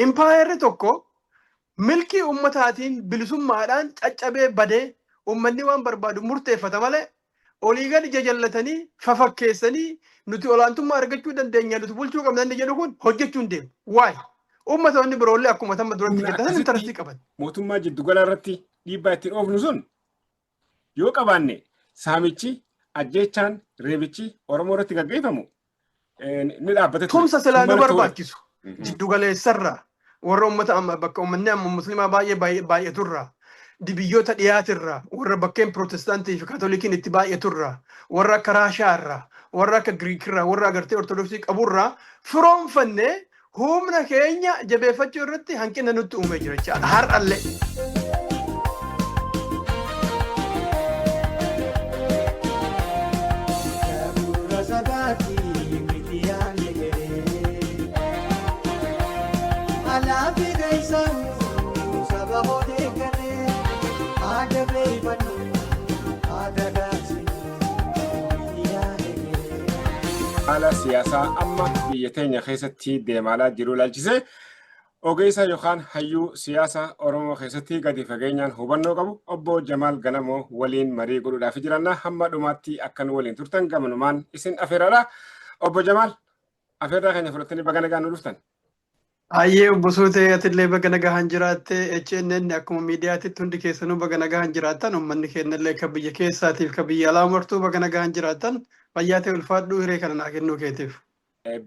Impaayerri tokko milkii ummataatiin bilisummaadhaan caccabee badee ummanni waan barbaadu murteeffata malee olii gadi jajallatanii fafakkeessanii nuti olaantummaa argachuu dandeenya, nuti bulchuu qabna inni jedhu kun hojjechuu hin deemu. Waay? Ummatoonni biroollee akkuma tamma duratti Humna jettan akkasitti intarastii qaban. mootummaa jiddugalaa irratti dhiibbaa ittiin oofnu sun yoo qabaanne saamichi, ajjeechaan, reebichi Oromoo irratti gaggeeffamu ni dhaabbata ture. Tumsa silaa nu Mana ture. barbaachisu jiddugaleessarraa warra ummata amma bakka ummanni amma muslimaa baay'ee baay'aturraa, biyyoota dhiyaatirraa, warra bakkeen pirootestaantii fi kaatolikiin itti baay'aturraa, warra akka Raashaarraa, warra akka Giriikirraa, warra agartee Ortodoksii qaburraa firoomfannee humna keenya jabeeffachuu irratti hanqina nutti uumee jira jechaadha har'allee. Bu'uura sabaati miti yaadne jedhee. Alaafi keessan saba hodee galee haada beeyfannu haada gaarsinu miti yaadne jedhee. Haala siyaasaa amma biyya teenya keessatti deemaalaa jiru ilaalchisee ogeessa yookaan hayyuu siyaasa Oromoo keessatti gadi fageenyaan hubannoo qabu obbo Jamaal Ganamoo waliin marii godhuudhaaf jiranna. Hamma dhumaatti akka nu waliin turtan gamanumaan isin afeeraadha. Obbo Jamaal, afeerraa keenya fudhattanii baga nagaan nu dhuftan. Ayyee obbo Suutee, atillee baga nagahaan jiraatte. HNN akkuma miidiyaatitti hundi keessanuu baga nagahaan jiraattan, uummanni keenyallee kan biyya keessaatiif kan biyya alaa martuu baga nagahaan jiraattan. Fayyaa ta'e, ulfaadhuu hiree kana naa kennuu keetiif.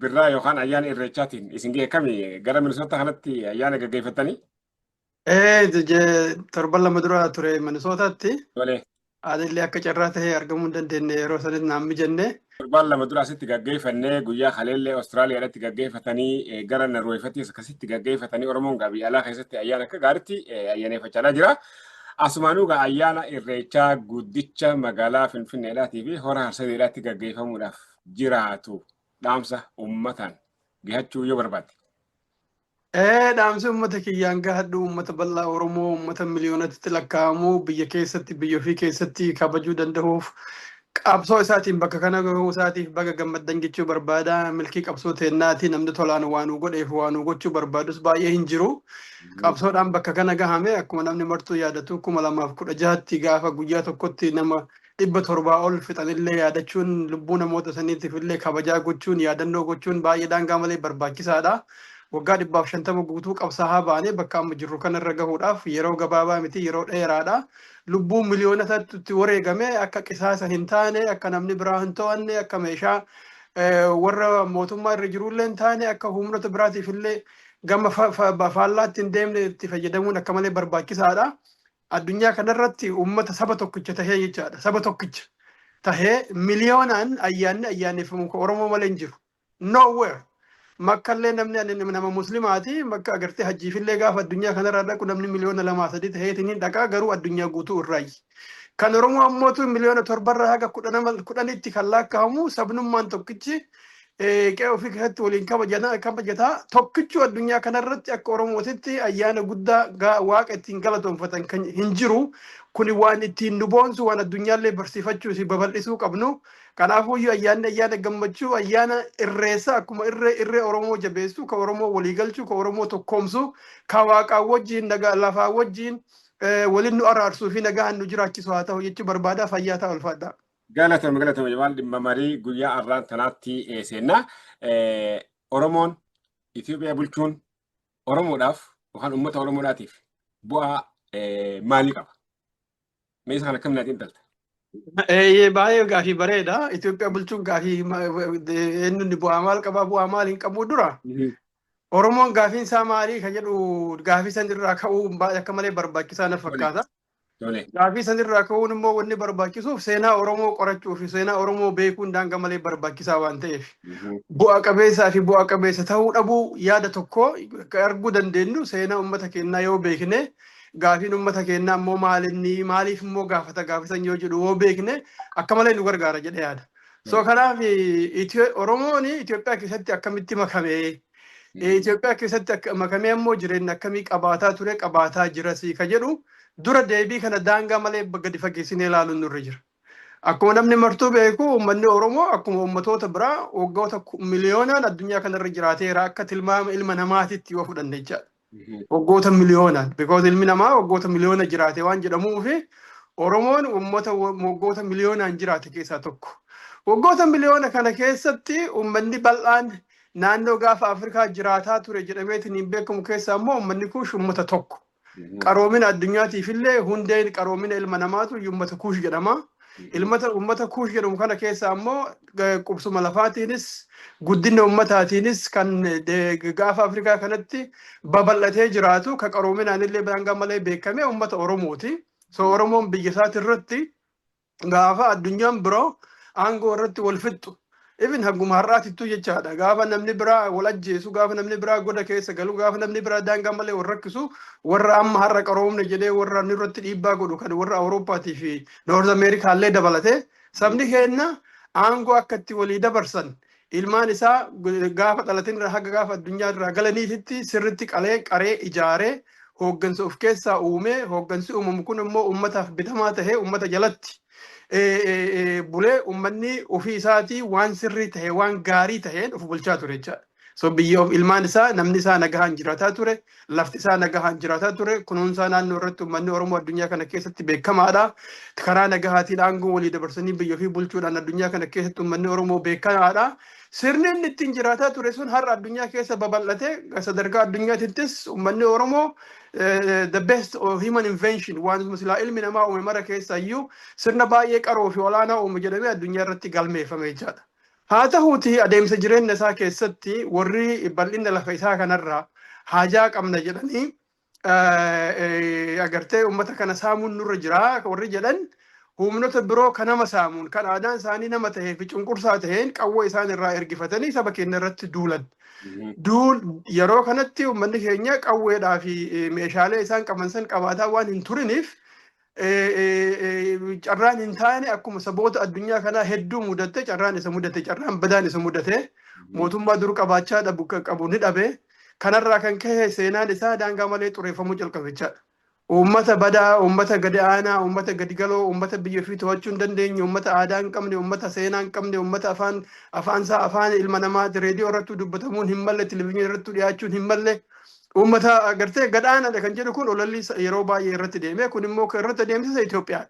Birraa yookaan ayyaana irreechaatiin isin ga'e kami gara Minisoota kanatti ayyaana gaggeeffattanii? Ee, torban 2 dura ture Minisootaatti. Tolee. Anillee akka carraa ta'ee argamuu hin dandeenye, yeroo sanis naan mijanne. Torbaan 2 dura asitti gaggeeffannee, guyyaa kaleellee Awustiraaliyaadhaatti gaggeeffatanii, gara Norweefattis akkasitti gaggeeffatanii, Oromoon gaa biyya alaa keessatti ayyaana akka gaariitti ayyaaneffachaa jira. Asumaanuu gaa ayyaana irreechaa guddicha magaalaa Finfinneedhaatii fi hora Harsadeedhaatti gaggeeffamuudhaaf jiraatu dhaamsa uummataan gahachuu yoo barbaadde. Ee, dhaamsi uummata kiyyaan gahadhu, uummata bal'aa Oromoo, uummata miliyoonatti lakkaa'amu, biyya keessatti biyya ofii keessatti kabajuu danda'uuf qabsoo isaatiin bakka kana gahuu isaatiif baga gammaddan jechuu barbaada. Milkii qabsoo teennaati. Namni tolaan waa nuu godheef waa nuu gochuu barbaadus baay'ee hin jiru. Qabsoodhaan bakka kana gahame. Akkuma namni martuu yaadatu, 2016tti gaafa guyyaa tokkotti nama 700 ol fixanillee yaadachuun, lubbuu namoota saniitiif illee kabajaa gochuun, yaadannoo gochuun baay'ee daangaa malee barbaachisaadha. Waggaa 150 guutuu qabsaa'aa baanee bakka amma jirru kanarra gahuudhaaf yeroo gabaabaa miti, yeroo dheeraadha. Lubbuu miliyoonatatti itti wareegame akka qisaasa hin taane, akka namni biraa hin to'anne, akka meeshaa warra mootummaa irra jirullee hin taane, akka humnoota biraatiif illee gama faallaatti hin deemne itti fayyadamuun akka malee barbaachisaadha. Addunyaa kanarratti uummata saba tokkicha tahee jechaadha. Saba tokkicha tahee miliyoonaan ayyaanni ayyaaneffamu kan Oromoo malee hin jiru. Nowhere. Makkallee namni ani nama muslimaati. Makka agartee hajjiifillee gaafa addunyaa kanarraa dhaqu namni miliyoona 2 3 taheetiin hin dhaqaa, garuu addunyaa guutuu irraayi. Kan Oromoo ammootu miliyoona 7rraa haga 10tti kan lakkaa'amu, sabnummaan tokkichi qe'ee ofii keessatti waliin kabajataa tokkichuu addunyaa kanarratti akka Oromootitti ayyaana guddaa waaqa ittiin galatoonfatan kan hin jiru. Kuni waan ittiin nu boonsu, waan addunyaallee barsiifachuu fi babal'isuu qabnu. Kanaafuyyuu ayyaanni ayyaana gammachuu, ayyaana irreessa, akkuma irree irree Oromoo jabeessu, ka Oromoo walii galchu, ka Oromoo tokkoomsu, ka waaqaa wajjin nagaa lafaa wajjin waliin nu araarsuu fi nagaan nu jiraachisu haa ta'u jechuu barbaada. Fayyaa ta'a, ulfaadha. Galatoomi, galatoomi Jamaal. Dhimma marii guyyaa har'aan tanaatti seenna. Oromoon Itoophiyaa bulchuun Oromoodhaaf yookaan uummata Oromoodhaatiif bu'aa maalii qaba? Mee isa kana akkamiin naatiin dalta? Eeyyee, baay'ee gaafii bareeda. Itoophiyaa bulchuun gaafii eenyuun bu'aa maal qabaa, bu'aa maal hin qabu dura. Oromoon gaafiin isaa maalii kan jedhu gaafii san irraa ka'uu akka malee barbaachisaa na fakkaata. Gaafii san irraa ka'uun immoo wanni barbaachisuuf seenaa Oromoo qorachuu fi seenaa Oromoo beekuun daangaa malee barbaachisaa waan ta'eef. Bu'a qabeessaa fi bu'a qabeessa ta'uu dhabuu yaada tokko akka arguu dandeenyu seenaa uummata keenyaa yoo beekne, gaafiin uummata keenyaa immoo maalinni, maaliif immoo gaafata gaafisan yoo jedhu yoo beekne akka malee nu gargaara jedhee yaada. So kanaaf Oromoon Itoophiyaa keessatti akkamitti makame? Itoophiyaa keessatti akka makamee immoo jireenya akkamii qabaataa ture, qabaataa jiras ka jedhu dura deebii kana daangaa malee gadi fageessinee ilaaluun nurra jira. Akkuma namni martuu beeku, uummanni Oromoo akkuma uummatoota biraa waggoota miliyoonaan addunyaa kanarra jiraateera, akka tilmaama ilma namaatitti yoo fudhanne jechaadha. Waggoota miliyoonaan, because ilmi namaa waggoota miliyoona jiraate waan jedhamuufi, Oromoon uummata waggoota miliyoonaan jiraate keessaa tokko. Waggoota miliyoona kana keessatti uummanni bal'aan naannoo gaafa Afrikaa jiraataa ture jedhameetiin hin beekamu keessaa immoo uummanni Kuush uummata tokko. Qaroomina addunyaatiif illee hundeen qaroomina ilma namaatu uummata Kuush jedhama. Ilmata uummata Kuush jedhamu kana keessa ammoo qubsuma lafaatiinis guddina uummataatiinis kan gaafa Afrikaa kanatti babal'atee jiraatu, ka qaroominaan illee daangaa malee beekame uummata Oromooti. So Oromoon biyya isaati irratti gaafa addunyaan biroo aangoo irratti wal fixxu, even haguma har'aatittuu jechaadha, gaafa namni biraa wal ajjeesu, gaafa namni biraa goda keessa galu, gaafa namni biraa daangaa malee wal rakkisu, warra amma har'a qaroomne jedhee warra inni irratti dhiibbaa godhu kan warra Awurooppaatii fi North Ameerikaallee dabalatee, sabni keenya aangoo akka itti walii dabarsan ilmaan isaa gaafa dhalatin irraa haga gaafa addunyaa irraa galaniititti sirritti qalee qaree ijaaree, hooggansa of keessaa uumee, hooggansi uumamu kun immoo uummataaf bitamaa tahee, uummata jalatti bulee, uummanni ofii isaatii waan sirrii tahe, waan gaarii taheen of bulchaa ture jechaadha. So biyya of ilmaan isaa, namni isaa nagahaan jiraataa ture, lafti isaa nagahaan jiraataa ture, kunuunsaa naannoo irratti uummanni Oromoo addunyaa kana keessatti beekamaadha. Karaa nagahaatiin aangoo walii dabarsanii biyya ofii bulchuudhaan addunyaa kana keessatti uummanni Oromoo beekamaadha. Sirni inni ittiin jiraataa ture sun har'a addunyaa keessa babal'atee, sadarkaa addunyaatittis uummanni Oromoo the best of human invention, waan silaa ilmi namaa uume mara keessa iyyuu sirna baay'ee qaroo fi olaanaa uume jedhamee addunyaa irratti galmeeffame jechaadha. Haa ta'uuti, adeemsa jireenya isaa keessatti warri bal'ina lafa isaa kanarraa haajaa qabna jedhanii, agartee, uummata kana saamuun nurra jira warri jedhan, humnoota biroo kan nama saamuun, kan aadaan isaanii nama tahee fi cunqursaa taheen, qawwee isaan irraa ergifatanii saba keenya irratti duulan. Duul yeroo kanatti uummanni keenya qawweedhaa fi meeshaalee isaan qaban san qabaataa waan hin turiniif, carraan hin taane akkuma saboota addunyaa kanaa hedduu mudatte, carraan isa mudate, carraan badaan isa mudate, mootummaa dur qabaachaa dhabu qabu ni dhabe. Kanarraa kan ka'e seenaan isaa daangaa malee xureeffamuu jalqabe jechaadha. Uummata badaa, uummata gadi aanaa, uummata gadi galoo, uummata biyya ofii to'achuu hin dandeenye, uummata aadaa hin qabne, uummata seenaa hin qabne, uummata afaan isaa afaan ilma namaati reediyoo irratti dubbatamuun hin malle, televizyiinii irratti dhiyaachuun hin malle, uummata agartee gadhaanaadha kan jedhu kun olalli yeroo baay'ee irratti deeme. Kun immoo kan irratti adeemsisa Itoophiyaa.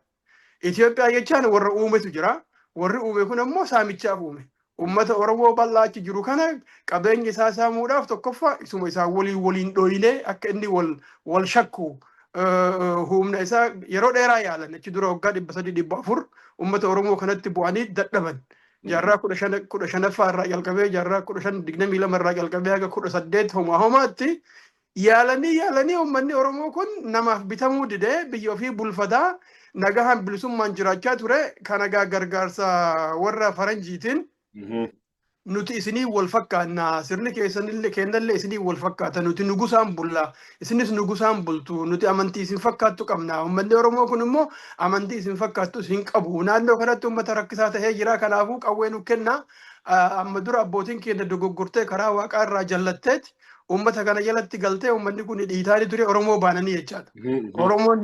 Itoophiyaa jechaan warra uumetu jira. Warri uume kun ammoo saamichaaf uume. Uummata Oromoo bal'aa achi jiru kana qabeenya isaa saamuudhaaf, tokkoffaa isuma isaa waliin waliin dhoyinee akka inni wal wal shakku humna isaa yeroo dheeraa yaalan. Achi dura waggaa 300, 400 uummata Oromoo kanatti bu'anii dadhaban. Jaarraa 15ffaa irraa jalqabee, jaarraa 1522 irraa jalqabee haga 18 homaa homaatti yaalanii yaalanii, uummanni Oromoo kun namaaf bitamuu didee biyya ofii bulfataa nagahaan bilisummaan jiraachaa ture. Kana gaa gargaarsa warra faranjiitiin, nuti isinii wal fakkaanna, sirni keessanillee kennallee isinii wal fakkaata, nuti nugusaan bulla, isinis nugusaan bultu, nuti amantii isin fakkaattu qabna, uummanni Oromoo kun immoo amantii isin fakkaattus hin qabu, naannoo kanatti uummata rakkisaa tahee jira, kanaafuu qawwee nu kenna, amma dura abbootiin keenya dogoggortee karaa waaqaa irraa jallatteet uummata kana jalatti galtee uummanni kun dhiitaanii ture, Oromoo baananii jechaadha. Oromoon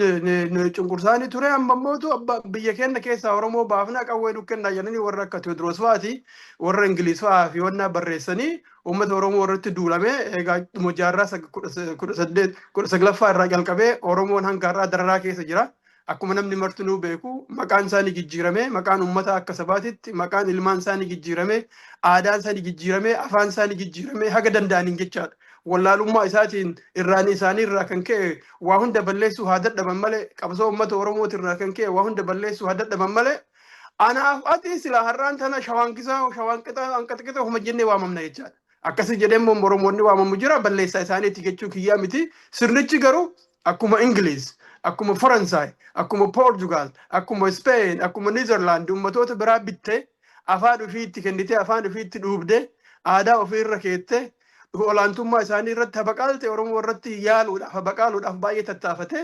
cunqursaanii ture, amma immootu biyya keenya keessaa Oromoo baafnaa, qawwee nu kennaa jedhanii, warra akka Tewoodiroos fa'aati, warra Ingiliz fa'aa fi wannaa barreessanii uummata Oromoo irratti duulame. Egaa dhuma jaarraa 18, 19ffaa irraa jalqabee Oromoon hanga har'aa dararaa keessa jira. Akkuma namni martinuu beeku, maqaan isaanii jijjiirame, maqaan uummata akka sabaatitti, maqaan ilmaan isaanii jijjiirame, aadaan isaanii jijjiirame, afaan isaanii jijjiirame haga danda'aniin jechaadha. Wallaalummaa isaatiin irraan isaanii irraa kan ka'e waa hunda balleessuu haa dadhaban malee, qabsoo uummata Oromooti irraa kan ka'e waa hunda balleessuu haa dadhaban malee, anaaf ati silaa har'aan tana shawaankisaa, shawaanqixaa, hanqaxiqixa homa jennee waamamna jechaadha. Akkasi jedhee immoo Oromoonni waamamu jira, balleessaa isaaniitti jechuu kiyyaa miti. Sirnichi garuu akkuma Ingiliz, akkuma Faransaay, akkuma Poorjugaal, akkuma Speen, akkuma Niizerlaand uummatoota biraa bittee, afaan ofii itti kennitee, afaan ofii itti dhuubdee, aadaa ofii irra keettee, olaantummaa isaanii irratti habaqaalte, Oromoo irratti yaaluudhaaf, habaqaaluudhaaf baay'ee tattaafate.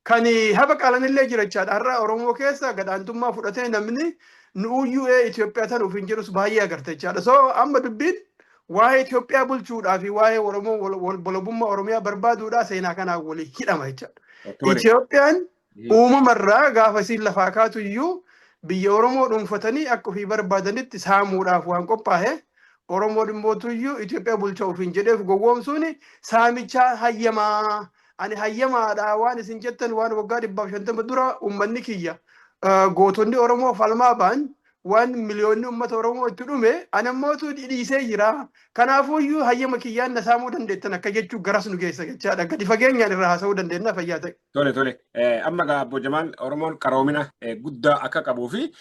Kan habaqaalanillee jira jechaadha. Har'a Oromoo keessa gadhaantummaa fudhatee namni nuuyyuu Itoophiyaa tan ofiin jedhus baay'ee agarta jechaadha. So amma dubbiin waa'ee Itoophiyaa bulchuudhaa fi waa'ee Oromoo walabummaa Oromiyaa barbaaduudhaa seenaa kanaan walii hidhama jechaadha. Itoophiyaan uumamarraa gaafa isiin lafaa kaatu iyyuu Biyya Oromoo dhuunfatanii akka ofii barbaadanitti saamuudhaaf waan qophaa'e, Oromoo dhimmootuyyuu Itoophiyaa bulcha ofiin jedheef gowwoomsuun saamichaa hayyamaa. Ani hayyamaadha waan isin jettan, waan waggaa 150 dura uummanni kiyya, gootonni Oromoo falmaa ba'an, waan miliyoonni uummata Oromoo itti dhume, ani ammootu dhiisee jira. Kanaafuyyuu hayyama kiyyaan na saamuu dandeettan akka jechuu garas nu geessa jechaadha. Gadi fageenyaan irraa haasa'uu dandeenya, fayyaa ta'e. Tole. Amma gaa Obbo Jamaal, Oromoon qaroomina guddaa akka qabuu fi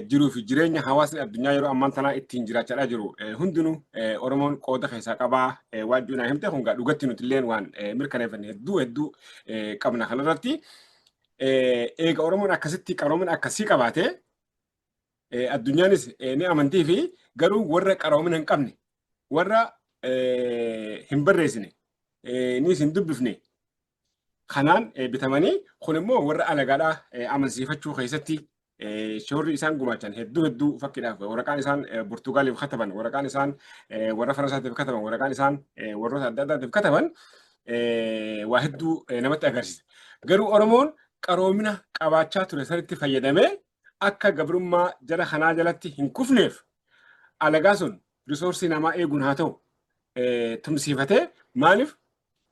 jiruu fi jireenya hawaasni addunyaa yeroo ammaan tanaa ittiin jiraachaa jiru hundinuu Oromoon qooda keessaa qabaa waan jiru naa himte. Kun gaa dhugatti nuti illeen waan mirkaneeffanne hedduu hedduu qabna kanarratti. Eega Oromoon akkasitti qaroomina akkasii qabaate, addunyaanis ni amantii fi garuu warra qaroomina hin qabne, warra hin barreessine, nis hin dubbifne kanaan bitamanii, kun immoo warra alagaadhaa amansiifachuu keessatti shoorri isaan gumaachan hedduu hedduu. Fakkiidhaaf, waraqaan isaan Portugaaliif kataban, waraqaan isaan warra Faransaatiif kataban, waraqaan isaan warroota adda addaatiif kataban waa hedduu namatti agarsiisa. Garuu Oromoon qaroomina qabaachaa ture sanitti fayyadamee akka gabrummaa jara kanaa jalatti hin kufneef, alagaa sun resource namaa eeguun haa ta'u tumsiifatee, maaliif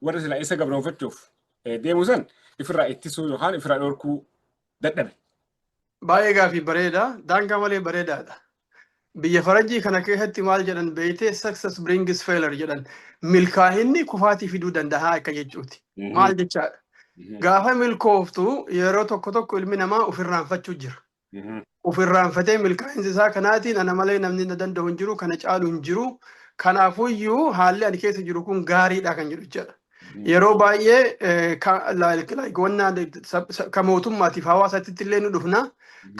warra silaa isa gabroonfachuuf deemu san ifirraa ittisuu yookaan ifirraa dhorkuu dadhabe? Baay'ee gaafii bareeda. Daangaa malee bareedaadha. Biyya faranjii kana keessatti maal jedhan beeytee? "Success brings failure" jedhan. Milkaahinni kufaatii fiduu danda'a akka jechuuti. Maal jechaadha? Gaafa milkooftu yeroo tokko tokko ilmi namaa ofirraanfachuu jira. Ofirraanfatee milkaa'insi isaa kanaatiin ana malee namni na danda'u hin jiru, kana caalu hin jiru. Kanaafuyyuu haalli ani keessa jiru kun gaariidha kan jedhu jechaadha. Yeroo baay'ee ka mootummaatiif hawaasatti illee nu dhufna.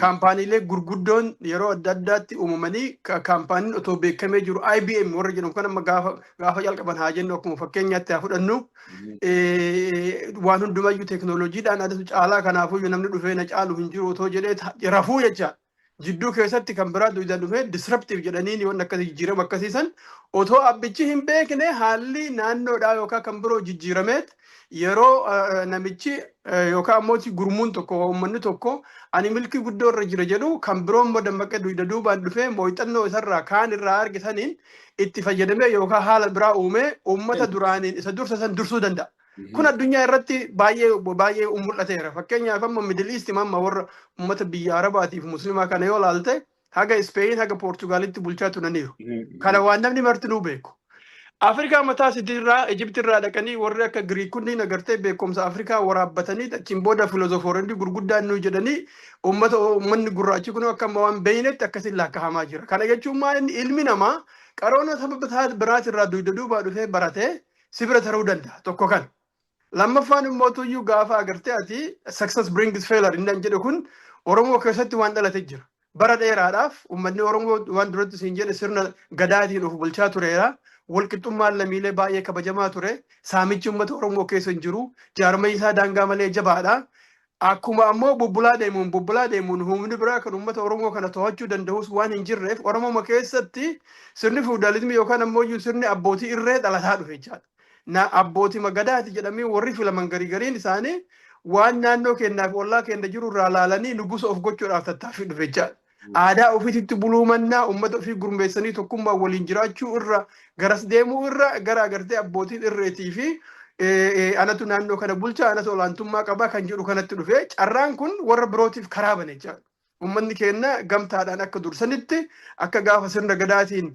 Kaampaaniilee gurguddoon yeroo adda addaatti uumamanii, kaampaaniin otoo beekamee jiru, IBM warra jedhamu kan amma gaafa jalqaban haa jennu, akkuma fakkeenyaatti haa fudhannu. Waan hundumayyuu teeknooloojiidhaan adatu caalaa, kanaafuyyuu namni dhufee na caalu hin jiru otoo jedhee rafuu jecha. Jidduu keessatti kan biraa dugda dhufee disruptive jedhanii waan akkasii jijjiirama akkasiisan otoo abbichi hin beekne, haalli naannoodhaa yookaan kan biroo jijjiirameet, yeroo namichi yookaan ammoo gurmuun tokko, uummanni tokko ani milkii guddoo irra jira jedhu, kan biroo immoo dammaqee dugda duubaan dhufee muuxannoo isarraa kaan irraa argisaniin itti fayyadamee yookaan haala biraa uumee uummata duraaniin isa dursa san dursuu danda'a. Kun addunyaa irratti baay'ee baay'ee mul'ateera. Fakkeenyaaf, amma Middle East, amma warra uummata biyya Arabaatiif Muslimaa kana yoo ilaalte, haga Spain haga Poortugaalitti bulchaa turaniiru. Kana waan namni martinuu beeku. Afrikaa mataa irraa, Ijipti irraa dhaqanii warri akka Giriik kunniin agartee beekumsa Afrikaa waraabbatanii, achiin booda filoozofooronni gurguddaan nu jedhanii, uummanni gurraachi kun akka amma waan beeynetti akkasiin lakkaa'amaa jira. Kana jechuun maal? Inni ilmi namaa qaroona saba biraatirraa dugda duubaa dhufee baratee si bira taruu danda'a, tokko kan. Lammaffaan immoo tuyyuu gaafa agartee ati success brings failure inni jedhu kun Oromoo keessatti waan dhalate jira. Bara dheeraadhaaf uummanni Oromoo, waan duratti siin jedhe, sirna gadaatiin of bulchaa tureera. Walqixxummaan lammiilee baay'ee kabajamaa ture. Saamichi uummata Oromoo keessa hin jiru. Jaarmayyi isaa daangaa malee jabaadha. Akkuma ammoo bubbulaa deemuun bubbulaa deemuun humni biraa kan uummata Oromoo kana to'achuu danda'us waan hin jirreef, Oromoo keessatti sirni feudalism yookaan ammoo sirni abbootii irree dhalataa dhufe jechaadha. Na abbootii gadaati jedhamee warri filaman garii gariin isaanii waan naannoo keenyaaf ollaa keenya jiru irraa laalanii nugusa of gochuudhaaf tattaaffii dhufe jechaadha. Aadaa ofiitti buluu mannaa, uummata ofii gurmeessanii tokkummaa waliin jiraachuu irra, garas deemuu irra, gara agartee abbootiin irreetii fi anatu naannoo kana bulchaa, anatu olaantummaa qabaa kan jedhu kanatti dhufe, carraan kun warra birootiif karaa bane jechaadha. Uummanni keenya gamtaadhaan akka dursanitti, akka gaafa sirna gadaatiin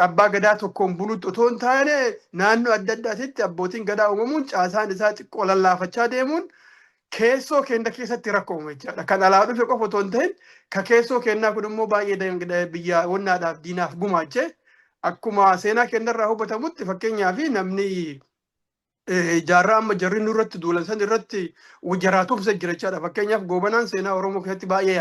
abbaa gadaa tokkoon bulutti otoo hin taane, naannoo adda addaatitti abbootiin gadaa uumamuun, caasaan isaa xiqqoo lallaafachaa deemuun keessoo keenya keessatti rakkoo uume jechaadha. Kan alaa dhufe qofa otoo hin ta'in, ka keessoo keenyaa kun immoo baay'ee biyya wannaadhaaf diinaaf gumaache. Akkuma seenaa keenyarraa hubatamutti, fakkeenyaaf, namni jaarraa amma jarri nurratti duulan san irratti jaraa tumsa jira jechaadha. Fakkeenyaaf, Goobanaan seenaa Oromoo keessatti baay'ee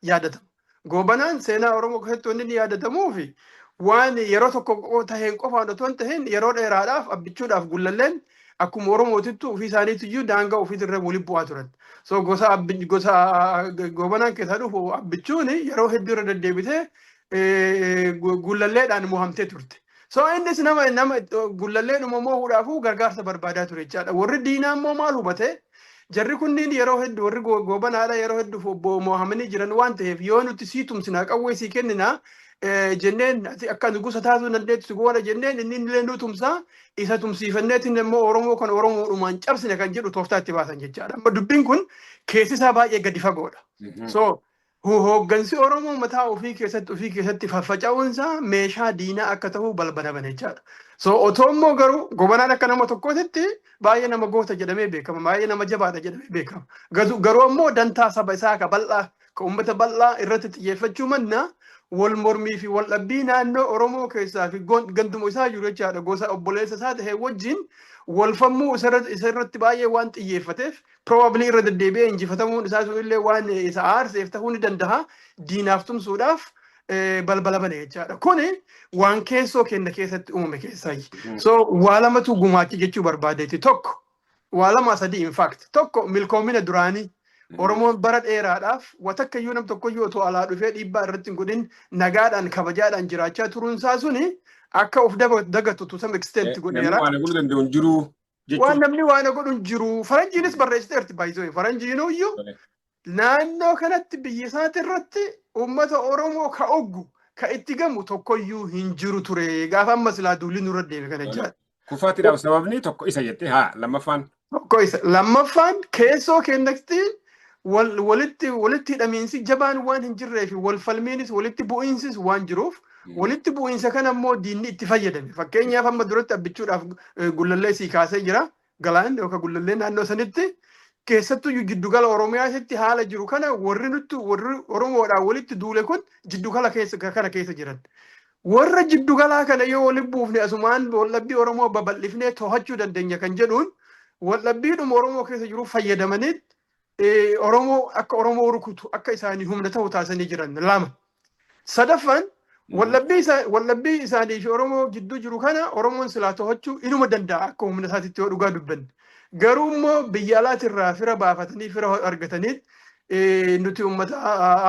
yaadatama. Goobanaan seenaa Oromoo keessatti wanni inni yaadatamuufi waan yeroo tokko taheen qofaan otoo hin tahin, yeroo dheeraadhaaf Abbichuudhaaf Gullalleen akkuma Oromootittu ofii isaaniitiyyuu daangaa ofiitirra waliin bu'aa turan. So gosa Goobanaan keessaa dhufu Abbichuun yeroo hedduu irra deddeebitee Gullalleedhaan mo'amtee turte. So innis nama Gullalleedhuma moo'uudhaafuu gargaarsa barbaadaa ture jechaadha. Warri diinaa immoo maal hubate? Jarri kunniin yeroo hedduu warri Goobanaadha yeroo hedduu obbo mo'amanii jiran waan ta'eef, yoo nuti sii tumsinaa, qawwee sii kenninaa jenneen, ati akka nugusa taasisuu dandeettu si goona jenneen, inni illee nu tumsaa, isa tumsiifanneetiin immoo Oromoo kan Oromoodhumaan cabsine kan jedhu tooftaa itti baasan jechaadha. Amma dubbiin kun keessi isaa baay'ee gadi fagoodha. So hooggansi Oromoo mataa ofii keessatti faffaca'uunsaa meeshaa diinaa akka ta'u balbala bane jechaadha. So otoo immoo garuu Gobanaan akka nama tokkootitti baay'ee nama goota jedhamee beekama, baay'ee nama jabaadha jedhamee beekama. Garuu ammoo dantaa saba isaa ka bal'aa, ka uummata bal'aa irratti xiyyeeffachuu mannaa, wal mormii fi wal dhabbii naannoo Oromoo keessaa fi ganduma isaa jiru jechaadha, gosa obboleessa isaa ta'e wajjin wal fammuu isa irratti baay'ee waan xiyyeeffateef, probably irra deddeebi'ee injifatamuun isaa sunillee waan isa aarseef ta'uu ni danda'a, diinaaf tumsuudhaaf balbala bane jechaadha. Kuni waan keessoo keenya keessatti uumame keessaayi. So waa lamatu gumaache jechuu barbaadeeti. Tokko, waa lama sadii in fact. Tokko, milkoomina duraanii. Oromoon bara dheeraadhaaf watakkayyuu nam tokkoyyuu otoo alaa dhufee dhiibbaa irratti hin godhin nagaadhaan kabajaadhaan jiraachaa turuun isaa suni akka of dagatu to some extent Namni godheera. waan godhuu danda'u hin jiru Waan jechuun. namni waan godhu hin jiru. Faranjiinis barreessiteerti baay'isoo. Faranjiinuyyuu naannoo kanatti biyya isaati irratti uummata Oromoo ka oggu ka itti gamu tokkoyyuu hin jiru ture. Gaafa amma silaa duulli nurra deeme kana jechaadha. Kufaatiidhaaf sababni tokko isa jettee, haa lammaffaan. Tokko isa. Lammaffaan, keessoo keenyatti walitti hidhamiinsi jabaan waan hin jirree fi wal falmiinis walitti bu'iinsis waan jiruuf, walitti bu'iinsa kana immoo diinni itti fayyadame. Fakkeenyaaf, amma duratti abbichuudhaaf Gullallee sii kaasee jira. Galaan yookaan Gullallee naannoo sanitti, keessattuu jiddugala Oromiyaatti haala jiru kana, warri nutti warri Oromoodhaan walitti duule kun jiddugala keessa kana keessa jiran. Warra jiddugalaa kana yoo walitti buufne, asumaan waldhabbii Oromoo babal'ifnee to'achuu dandeenya kan jedhuun, waldhabbiidhuma Oromoo keessa jiru fayyadamanii Oromoo akka Oromoo rukutu, akka isaanii humna ta'u taasisanii jiran lama. Sadaffaan, waldhabbii isaanii fi Oromoo gidduu jiru kana Oromoon silaa to'achuu inuma danda'a akka humna isaatitti, yoo dhugaa dubbanne. Garuu immoo biyya alaatirraa fira baafatanii, fira argatanii, nuti uummata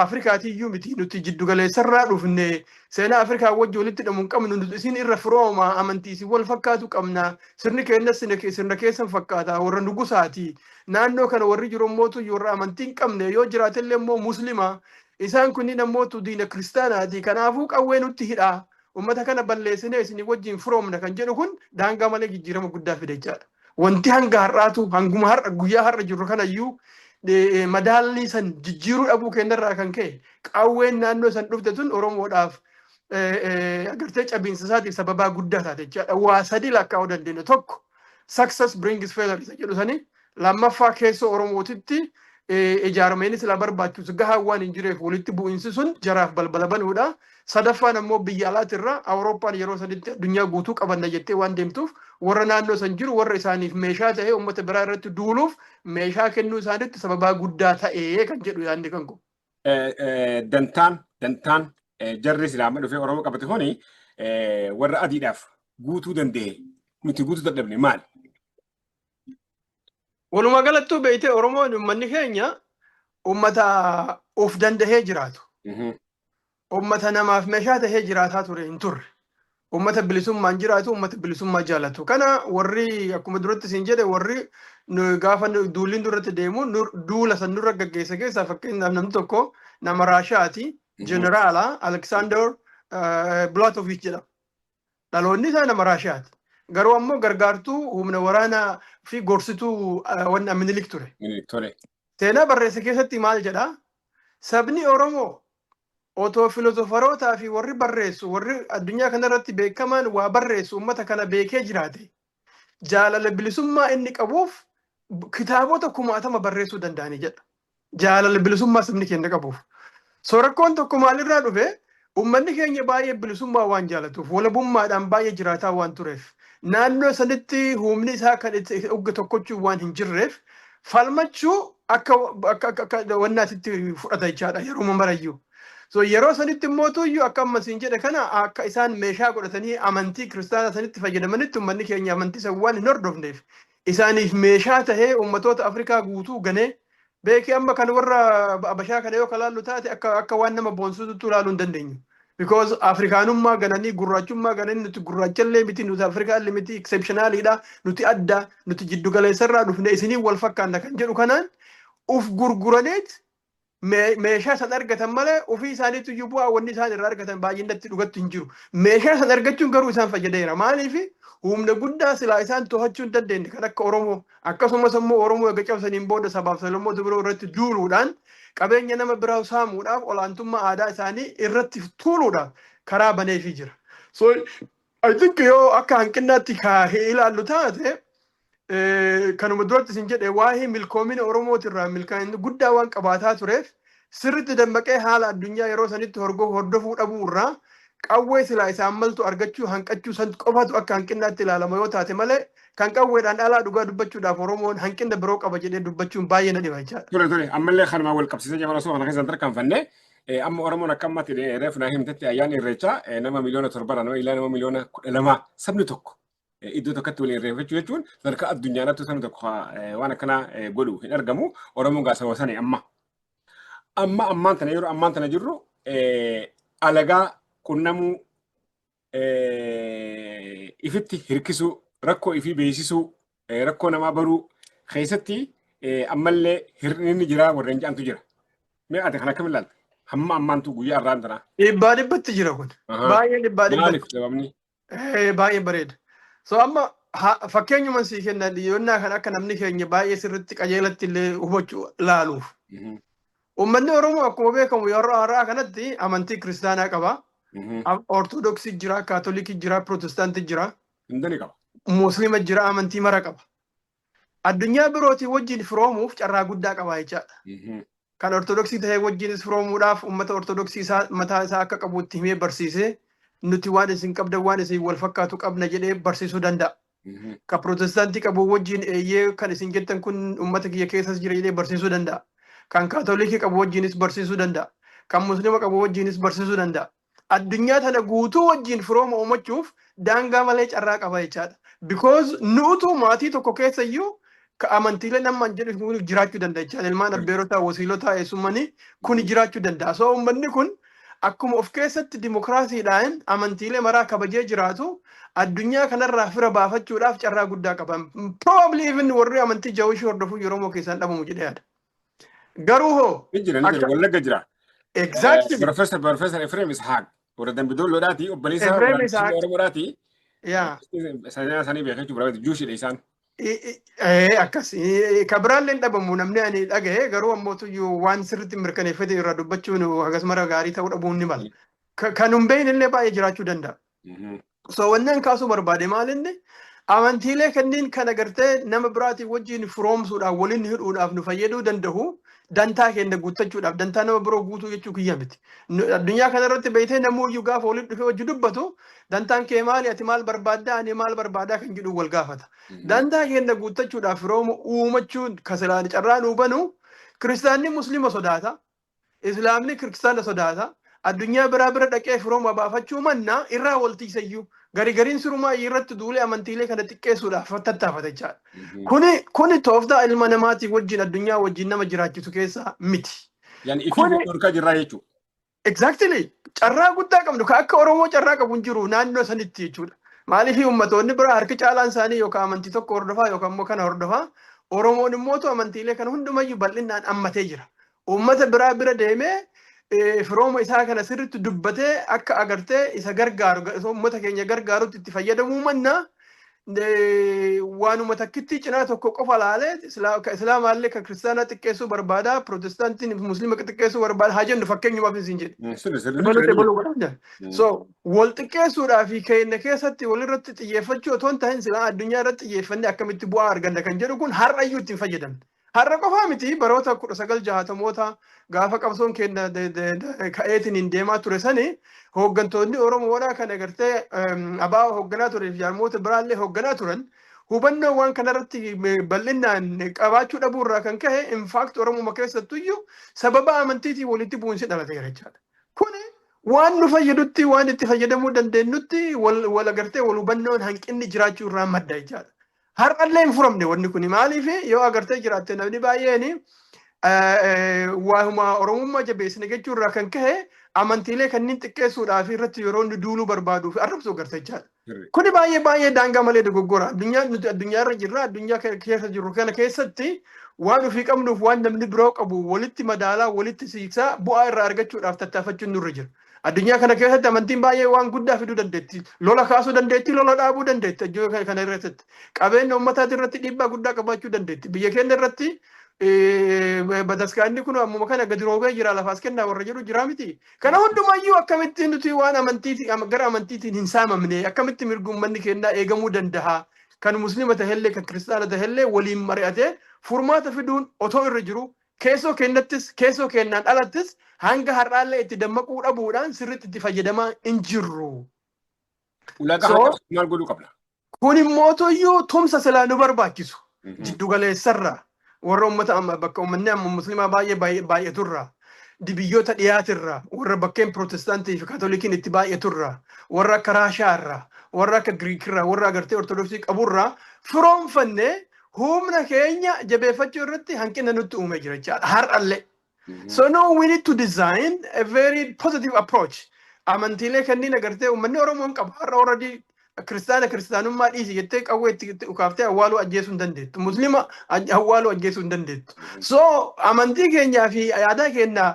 Afrikaatiyyuu miti, nuti jiddugaleessarraa dhufne, seenaa Afrikaa wajji walitti hidhamu hin qabnu, nuti isin irra firooma amantii isin wal fakkaatu qabna, sirni keenyas sirna keessan fakkaata, warra nugusaati. Naannoo kana warri jiru immootu warra amantii hin qabne, yoo jiraatellee immoo Muslima. Isaan kunniin ammootu diina Kiristaanaati. Kanaafuu qawwee nutti hidhaa, ummata kana balleessinee isinii wajjin firoomna kan jedhu kun daangaa malee jijjiirama guddaa fide jechaadha. Wanti hanga har'aatu, hanguma har'a guyyaa har'a jirru kanayyuu, madaallii san jijjiiruu dhabuu keenyarraa kan ka'e, qawween naannoo san dhufte tun Oromoodhaaf agartee cabiinsa isaatiif sababaa guddaa taate jechaadha. Waa sadi lakkaa'uu dandeenya. Tokko, success brings failure isa jedhu sani. Lammaffaa, keessoo Oromootitti ijaarameenis sila barbaachisu gahaa waan hin jireef walitti bu'iinsi sun jaraaf balbala banuudha. Sadaffaan ammoo biyya alaatirra Awurooppaan yeroo sanitti addunyaa guutuu qabanna jettee waan deemtuuf, warra naannoo san jiru warra isaaniif meeshaa ta'ee uummata biraa irratti duuluuf meeshaa kennuu isaaniitti sababaa guddaa ta'ee kan jedhu yaadni kan kun. Dantaan jarri Islaama dhufee Oromoo qabate kuni warra adiidhaaf guutuu danda'e nuti guutuu dadhabne maali? Walumaa galattuu beeytee, Oromoon, uummanni keenya uummata of dandahee jiraatu. Uummata namaaf meeshaa tahee jiraataa ture hin turre. Uummata bilisummaan jiraatu, uummata bilisummaa jaalatu. Kana warri akkuma duratti siin jedhe, warri gaafa duulli nurratti deemu duula san nurra gaggeessa keessaa, fakkeenyaaf, namni tokko nama Raashaati, Jeneraala Aleksaandar Bulaatovich jedhama. Dhaloonni isaa nama Raashaati. Garuu ammoo gargaartuu humna waraanaa fi gorsituu wanni Minilik ture. Tole. Seenaa barreesse keessatti maal jedhaa? Sabni Oromoo otoo filoozofarootaa fi warri barreessu, warri addunyaa kanarratti beekamaan waa barreessu uummata kana beekee jiraate, jaalala bilisummaa inni qabuuf kitaabota kumaatama barreessuu danda'anii jedha. Jaalala bilisummaa sabni keenya qabuuf. So rakkoon tokko maalirraa dhufe? Uummanni keenya baay'ee bilisummaa waan jaalatuuf, walabummaadhaan baay'ee jiraataa waan tureef, naannoo sanitti humni isaa kan itti ugga tokkochuu waan hin jirreef, falmachuu akka wannaatitti fudhata jechaadha yeroo marayyuu. So yeroo sanitti immoo tuyyuu akka amma siin jedhe kana, akka isaan meeshaa godhatanii amantii Kiristaanaa sanitti fayyadamanitti, uummanni keenya amantii san waan hin hordofneef isaaniif meeshaa tahee uummatoota Afrikaa guutuu ganee beekee. Amma kan warra Abashaa kana yoo kalaallu taate, akka waan nama boonsuutti ilaaluu hin dandeenyu. Because Afrikaanummaa gananii, gurraachummaa gananii, nuti gurraachallee miti, nuti Afrikaallee miti, exceptionaliidha, nuti adda, nuti jiddu galeessarraa dhufne, isinii wal fakkaanna kan jedhu kanaan uf gurguraniit meeshaa san argatan malee ofii isaaniitu iyyuu bu'aa wanni isaan irraa argatan baay'inatti dhugatti hin jiru. Meeshaa san argachuun garuu isaan fayyadeera. Maaliif? Humna guddaa silaa isaan to'achuu hin dandeenye kan akka Oromoo, akkasumas immoo Oromoo eega cabsaniin booda sabaaf sablammoota biroo irratti duuluudhaan, qabeenya nama biraa saamuudhaaf, olaantummaa aadaa isaanii irratti tuuluudhaaf karaa baneefii jira. So I think yoo akka hanqinnaatti kaahee ilaallu taate, kanuma duratti isin jedhe, waa'ee milkoomina Oromootirraa milkaa'ina guddaa waan qabaataa tureef, sirriitti dammaqee haala addunyaa yeroo sanitti hordofuu dhabuu irraa qawwee silaa isaan maltu argachuu hanqachuu san qofatu akka hanqinnaatti ilaalama yoo taate malee, kan qawweedhaan alaa dhugaa dubbachuudhaaf Oromoon hanqina biroo qaba jedhee dubbachuun baay'ee na dhiba jechaadha. Tole, ammallee kanumaan wal qabsiisee jabana osoo kana keessan tarkaanfanne, amma Oromoon akka ammatti reefu naa himtetti ayyaanni Irreechaa nama miliyoona 7, nama ilaa nama miliyoona 12 sabni tokko iddoo tokkotti waliin irreeffachuu jechuun sadarkaa addunyaatti sabni tokko waan akkanaa godhu hin argamu. Oromoon gaa saba sani amma. Amma ammaan tana, yeroo ammaan tana jirru, alagaa qunnamuu, ifitti hirkisuu, rakkoo ifii beeksisuu, rakkoo namaa baruu keessatti ammallee hir'inni jira warreen jedhantu jira. Mee ati kan akkam ilaalta? Hamma ammaantu guyyaa har'aan tanaa. Dhibbaa dhibbatti jira kun. Baay'ee dhibbaa dhibbatti. Maaliif sababni? Baay'ee bareeda. So amma fakkeenyuma sii kenna dhiyoonnaa kan akka namni keenya baay'ee sirriitti qajeelatti illee hubachuu laaluuf. Uummanni Oromoo akkuma beekamu yeroo har'aa kanatti amantii kiristaanaa qaba. Ortodoksii jira, Kaatolikii jira, Pirootestaantii jira, Hunda ni qaba. Musliima jira, amantii mara qaba. Addunyaa birootii wajjin firoomuuf carraa guddaa qaba jechaadha. Kan Ortodoksii ta'e wajjinis firoomuudhaaf uummata Ortodoksii isaa mataa isaa akka qabu itti himee barsiisee, nuti waan isin qabdan, waan isin wal fakkaatu qabna jedhee barsiisuu danda'a. Kan Pirootestaantii qabu wajjin eeyyee, kan isin jettan kun uummata kiyya keessas jira jedhee barsiisuu danda'a. Kan Kaatolikii qabu wajjinis barsiisuu danda'a. Kan Musliima qabu wajjinis barsiisuu danda'a. Addunyaa tana guutuu wajjin firooma uumachuuf daangaa malee carraa qaba jechaadha. Because nuutu maatii tokko keessa iyyuu ka amantiilee nama jedhu kun jiraachuu danda'a jechaadha. Ilmaan abbeerotaa, wasiilotaa, eessummanii kun jiraachuu danda'a. So uummanni kun akkuma of keessatti dimokiraasiidhaan amantiilee maraa kabajee jiraatu, addunyaa kanarraa fira baafachuudhaaf carraa guddaa qaba. Probably even warri amantii Jewishii hordofuu Oromoo keessaan dhabamu jedhee yaada. Garuu hoo Ni jira, ni jira. Wallagga jira. Exactly. Professor Efreem Ishaaq warra Dambidoolloodhaati, obboleessa Efreem Ishaaq. Oromoodhaati. Yaa. Sanyii isaanii beekachuu barbaade, Jewishidha isaan. Akkas ka biraallee hin dhabamu namni ani dhagahe, garuu ammootuyyuu waan sirriitti mirkaneeffate irraa dubbachuun hagas mara gaarii ta'uu dhabuun ni mala. Kan hin beekne illee baay'ee jiraachuu danda'a. So wannan kaasuu barbaade maal inni, amantiilee kanneen kana gartee nama biraatiin wajjin firoomsuudhaaf, waliin hidhuudhaaf nu fayyaduu danda'u, dantaa keenya guuttachuudhaaf, dantaa nama biroo guutuu jechuu kiyya miti. Addunyaa kanarratti beektee namuuyyuu gaafa waliin dhufee hojii dubbatu, dantaan kee maali, ati maal barbaaddaa, ani maal barbaadaa kan jedhu wal gaafata. Dantaa keenya guuttachuudhaaf firooma uumachuun kasilaan carraa nuu banu, kiristaanni musliima sodaata. Islaamni kiristaana sodaata. Addunyaa biraa bira dhaqee firooma baafachuu mannaa irraa wal tiisayyuu. Gari gariin sirumaa irratti duulee amantiilee kana xiqqeessuudhaaf tattaafata jechaadha. Kuni tooftaa ilma namaatii wajjin addunyaa wajjin nama jiraachisu keessaa miti. Yani ifii dhorkaa jirraa jechuudha. Exactly. Carraa guddaa qabnu kan akka Oromoo carraa qabu hin jiru naannoo sanitti jechuudha. Maaliif? Ummatoonni biraa harki caalaan isaanii yookaan amantii tokko hordofaa yookaan immoo kana hordofaa. Oromoon immoo amantiilee kana hundumayyuu bal'inaan ammatee jira. Uummata biraa bira deemee firooma isaa kana sirriitti dubbatee akka agartee isa gargaaru, uummata keenya gargaarutti itti fayyadamuu mannaa, waanuma takkitti cinaa tokko qofa laalee islaamaallee kan kiristaanaa xiqqeessuu barbaada, pirootestaantiin musliima xiqqeessuu barbaada haa jennu, fakkeenyumaaf isin jedhe. Sirri sirri. Dabaluu dabaluu godhaa jira. So wal xiqqeessuudhaa fi keenya keessatti walirratti xiyyeeffachuu otoo hin ta'in, silaa addunyaa irratti xiyyeeffannee akkamitti bu'aa arganna kan jedhu kun har'ayyuu ittiin fayyadamne. Har'a qofaa miti, baroota 1960moota gaafa qabsoon keenya ka'eetiin hin deemaa ture sani, hooggantoonni Oromoodhaa kan agartee ABO hoogganaa turee fi jaarmoota biraallee hoogganaa turan, hubannoo waan kanarratti bal'inaan qabaachuu dhabuu irraa kan ka'e, in fact Oromuma keessattuyyuu sababa amantiitiin walitti bu'insi dhalateera jechaadha. Kuni waan nu fayyadutti, waan itti fayyadamuu dandeenyutti wal agartee wal hubannoon hanqinni jiraachuu irraa madda jechaadha. Har'allee hin furamne wanni kun. Maaliif? Yoo agartee jiraatte, namni baay'een waanuma Oromummaa jabeessine jechuu irraa kan ka'e Amantiilee kanneen xiqqeessuudhaaf irratti yeroo inni duuluu barbaaduu fi arrabsuu agarta jechaadha. Kuni baay'ee baay'ee daangaa malee dogoggora. Addunyaa nuti addunyaa irra jirra. Addunyaa keessa jirru kana keessatti waan ofii qabnuuf waan namni biroo qabu walitti madaalaa, walitti siiqsaa, bu'aa irraa argachuudhaaf tattaafachuun nurra jira. Addunyaa kana keessatti amantiin baay'ee waan guddaa fiduu dandeetti. Lola kaasuu dandeetti, lola dhaabuu dandeetti addunyaa kana irratti. Qabeenya uummataati irratti dhiibbaa guddaa qabaachuu dandeetti. Biyya keenya irratti bataskaanni kun ammuma kana gadi roobee jira, lafaas kennaa warra jedhu jira miti. Kana hundumayyuu akkamitti nuti waan amantiitiin gara amantiitiin hin saamamne, akkamitti mirgi uummanni keenyaa eegamuu danda'a? Kan Musliima tahellee, kan Kiristaana tahellee waliin mari'atee furmaata fiduun otoo irra jiru, keessoo keenyattis keessoo keenyaan alattis hanga har'aallee itti dammaquu dhabuudhaan sirriitti itti fayyadamaa hin jirru. Ulaagaa haqaa maal godhuu qabna? Kun immootuyyuu tumsa silaa nu barbaachisu. Jiddugaleessarraa warra uummata amma bakka uummanni amma Musliimaa baay'ee baay'aturraa, biyyoota dhiyaatirraa, warra bakkeen Pirootestaantii fi Kaatolikiin itti baay'aturraa, warra akka Raashaarraa, warra akka Giriikirraa, warra agartee Ortodoksii qaburraa firoomfannee humna keenya jabeeffachuu irratti hanqina nutti uumee jira jechaadha har'allee. So no, we need to design a very positive approach. Amantiilee kanneen agartee uummanni Oromoon qaba. Har'a already Kiristaana kiristaanummaa dhiisi jettee qawwee itti ukaaftee awwaaluu ajjeesuu hin dandeettu. Musliima awwaaluu ajjeesuu hin dandeettu. So amantii keenyaa fi aadaa keenya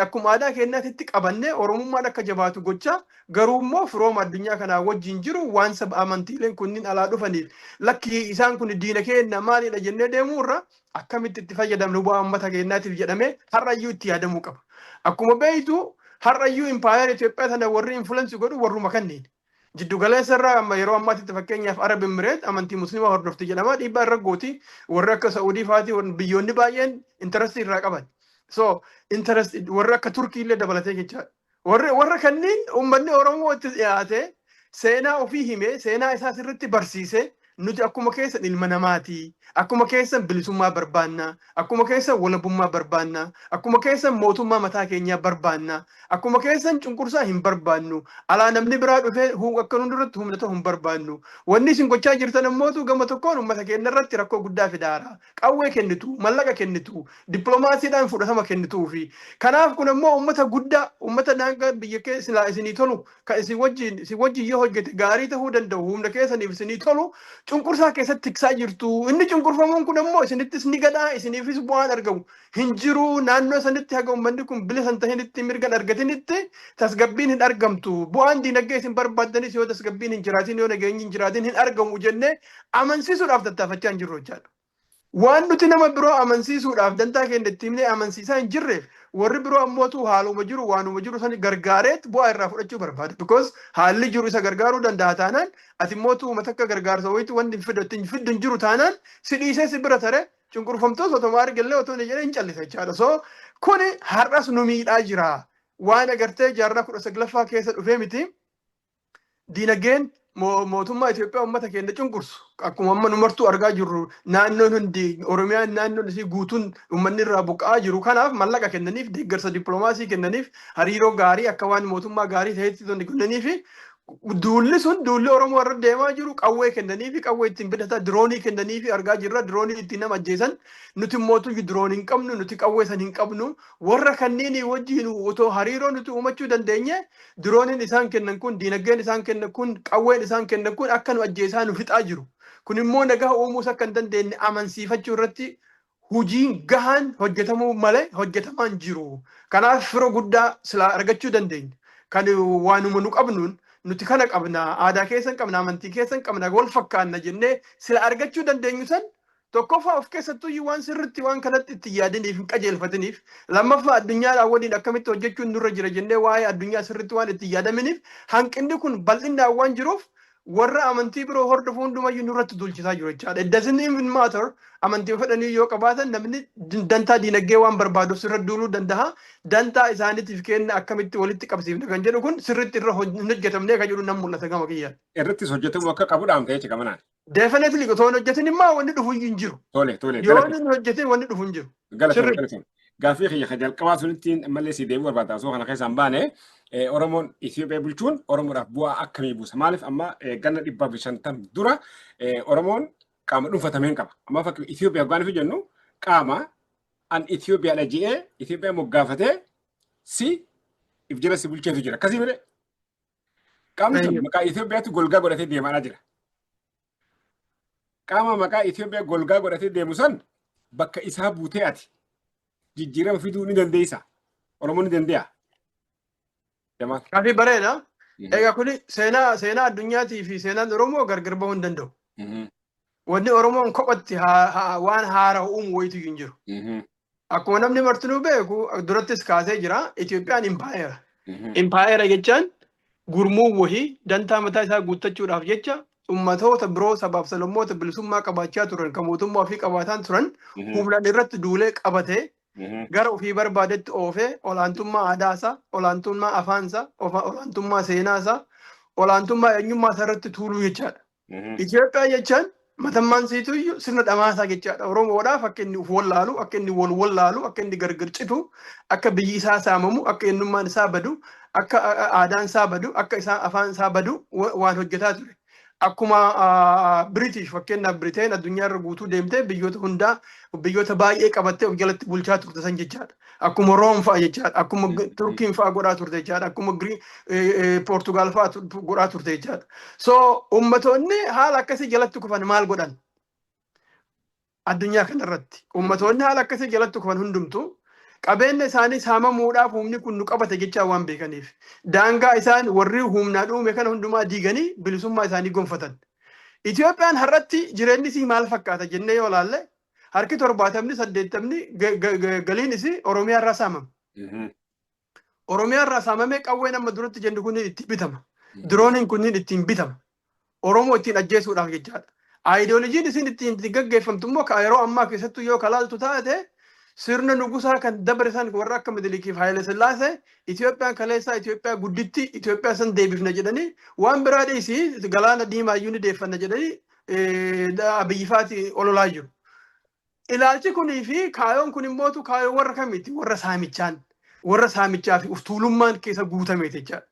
akkuma aadaa keenyaatti qabannee Oromummaan akka jabaatu gocha, garuu immoo firooma addunyaa kanaa wajjin jiru waan saba amantiileen kunniin alaa dhufaniif lakki isaan kun diina keenya maalidha jennee deemuu irra, akkamitti itti fayyadamnu bu'aa uummata keenyaatiif jedhamee har'ayyuu itti yaadamuu qaba. Akkuma beektu, har'ayyuu impaayera Itoophiyaa tana warri influence godhu warruma kanneen. Jiddu galeessa irraa amma yeroo ammaatti fakkeenyaaf Arab Emirate amantii Musliimaa hordofti jedhama, dhiibbaa irra gooti. Warri akka Sa'udii faati, biyyoonni baay'een interest irraa qaban. So interest warri akka Turkii illee dabalatee jechaadha. Warra kanneen uummanni Oromoo itti dhiyaate, seenaa ofii hime, seenaa isaa sirriitti barsiise, nuti akkuma keessan ilma namaati. Akkuma keessan bilisummaa barbaanna. Akkuma keessan walabummaa barbaanna. Akkuma keessan mootummaa mataa keenyaa barbaanna. Akkuma keessan cunqursaa hin barbaannu. Alaa namni biraa dhufee akka nu duratti humna ta'u hin barbaannu. Wanni isin gochaa jirtan ammootu gama tokkoon uummata keenya irratti rakkoo guddaa fidaara. Qawwee kennitu, mallaqa kennitu, dippiloomaasiidhaan fudhatama kennituufi. Kanaaf kun ammoo uummata guddaa, uummata daangaa biyya keessa isinii tolu, kan isin wajjin yoo hojjete gaarii ta'uu danda'u, humna keessaniif isinii tolu cunqursaa keessatti tiksaa jirtu. Inni cunqurfamuun kun ammoo isinittis ni gadhaa, isiniifis bu'aan argamu hin jiru. Naannoo sanitti haga uummanni kun bilisa hin tahinitti, mirga hin argatinitti, tasgabbiin hin argamtu. Bu'aan diinagdee isin barbaaddanis yoo tasgabbiin hin jiraatin, yoo nageenyi hin jiraatin hin argamu jennee amansiisuudhaaf tattaafachaa hin jirru jechaadha. Waan nuti nama biroo amansiisuudhaaf dantaa keenya itti himnee amansiisaa hin jirreef, warri biroo ammootu haaluma jiru, waanuma jiru san gargaareet bu'aa irraa fudhachuu barbaada. Because haalli jiru isa gargaaruu danda'a taanaan, ati mootu uummata akka gargaarsa wayitu wanti hin fiddu hin jiru taanaan, si dhiisee si bira tare cunqurfamtoos otoma argallee otoo hin jedhee hin callisa jechaadha. So kuni har'as nu miidhaa jira. Waan agartee jaarraa 19ffaa keessa dhufee miti. Diinagdeen mootummaa Itoophiyaa uummata keenya cunqursu akkuma amma nu martuu argaa jirru, naannoon hundi, Oromiyaan naannoon isii guutuun uummanni irraa buqqa'aa jiru. Kanaaf mallaqa kennaniif, deeggarsa dippiloomaasii kennaniif, hariiroo gaarii akka waan mootummaa gaarii ta'etti kennaniif. Duulli sun duulli Oromoo irra deemaa jiru, qawwee kennaniif, qawwee ittiin bitata, diroonii kennaniif argaa jirra, diroonii ittiin nama ajjeesan. Nuti mootuyyuu diroonii hin qabnu, nuti qawwee san hin qabnu. Warra kanneen wajjin otoo hariiroo nuti uumachuu dandeenye, dirooniin isaan kennan kun, diinagdeen isaan kennan kun, qawween isaan kennan kun akka nu ajjeesaa nu fixaa jiru. Kun immoo nagaa uumuus akka hin dandeenye amansiifachuu irratti hojiin gahaan hojjetamuu malee hojjetamaa hin jiru. Kanaaf firoo guddaa silaa argachuu dandeenya. Kan waanuma nu qabnuun nuti kana qabna, aadaa keessan qabna, amantii keessan qabna, wal fakkaanna jennee sila argachuu dandeenyu san, tokkoffaa of keessattuu waan sirritti waan kanatti itti yaadiniif hin qajeelfatiniif, lammaffaa addunyaadhaan waliin akkamitti hojjechuun nurra jira jennee waa'ee addunyaa sirritti waan itti yaadaminiif, hanqinni kun bal'inaan waan jiruuf warra amantii biroo hordofu hundumayyuu nurratti duulchisaa jiru jechaadha. It doesn't even matter, amantii fedhanii yoo qabaatan, namni dantaa diinagdee waan barbaaduuf sirra duuluu danda'a. Dantaa isaaniitiif kenna akkamitti walitti qabsiifna kan jedhu kun sirritti irra hin hojjetamnee kan jedhu nan mul'ata gama kiyyaan. Irrattis hojjetamuu akka qabu dhaamte jecha gamanaan. Definitely, otoo hin hojjetin immoo wanni dhufu hin jiru. Tole. Yoo hin hojjetin wanni dhufu hin jiru. Galatoomi, galatoomi. Gaaffii kiyya kan jalqabaa sunitti ammallee si deebi'uu barbaada. Osoo kana keessaa hin baane, Oromoon Itoophiyaa bulchuun Oromoodhaaf bu'aa akkamii buusa? Maaliif amma ganna 150 dura Oromoon qaama dhuunfatameen qaba. Amma fakkii Itoophiyaa hoggaan jennu, qaama an Itoophiyaadha je'ee Itoophiyaa moggaafatee si If jala si bulcheetu jira. Akkasii malee qaamni sun maqaa Itoophiyaatti golgaa godhatee deemaa jira. Qaama maqaa Itoophiyaa golgaa godhatee deemu san bakka isaa buutee ati jijjiirama fiduu ni dandeessa. Oromoon ni danda'a. Jamaal. Gaaffii bareeda. Egaa kuni seenaa addunyaatii fi seenaan Oromoo gargar bahuu hin danda'u. Wanni Oromoon kophatti waan haaraa uumu wayitu hin jiru. Akkuma namni martinuu beeku, durattis kaasee jira, Itoophiyaan impaayera. Impaayera jechaan gurmuu wahii dantaa mataa isaa guuttachuudhaaf jecha ummatoota biroo, sabaaf sablammoota bilisummaa qabaachaa turan, kan mootummaa ofii qabaataan turan, humnaan irratti duulee qabatee gara ofii barbaadetti oofee olaantummaa aadaasaa, olaantummaa afaansaa, olaantummaa seenaasaa, olaantummaa eenyummaa isaa irratti tuuluu jechaadha. Itoophiyaa jechaan matammaan siituyyuu sirna dhamaasaa jechaadha. Oromoodhaaf akka inni uf wallaalu, akka inni wal wallaalu, akka inni gargar citu, akka biyyi isaa saamamu, akka eenyummaan isaa badu, akka aadaan isaa badu, akka isaa afaan isaa badu waan hojjetaa ture. Akkuma British, fakkeenyaaf Britain addunyaa irra guutuu deemtee biyyoota hundaa, biyyoota baay'ee qabattee of jalatti bulchaa turte san jechaadha. Akkuma Room fa'a jechaadha. Akkuma Turkiin fa'a godhaa turte jechaadha. Akkuma Poortugaal fa'a godhaa turte jechaadha. So ummatoonni haala akkasii jalatti kufan maal godhan? Addunyaa kanarratti. Ummatoonni haala akkasii jalatti kufan hundumtu qabeenya isaanii saamamuudhaaf humni kun nu qabate jechaa waan beekaniif, daangaa isaan warri humnaan uume kana hundumaa diiganii bilisummaa isaanii gonfatan. Itoophiyaan har'atti jireenyi isii maal fakkaata jennee yoo ilaalle, harki 70, 80 galiin isii Oromiyaa irraa saamama. Oromiyaa irraa saamamee qawween amma duratti jennu kun itti bitama. Dirooniin kunniin ittiin bitama. Oromoo ittiin ajjeesuudhaaf jechaadha. Aayidoolojiin isin ittiin gaggeeffamtu immoo ka yeroo ammaa keessattuu yoo kalaaltu taate, sirna nugusaa kan dabre san, warra akka Minilikiif Haayile Sillaasee, Itoophiyaan kaleessaa Itoophiyaa gudditti, Itoophiyaa san deebifna jedhanii, waan biraa dhiisii galaana diimaa iyyuu ni deeffanna jedhanii Abiyyi faati ololaa jiru. Ilaalchi kunii fi kaayoon kun immootu kaayoo warra kamiiti? Warra saamichaan, warra saamichaa fi uftuulummaan keessa guutame jechaadha.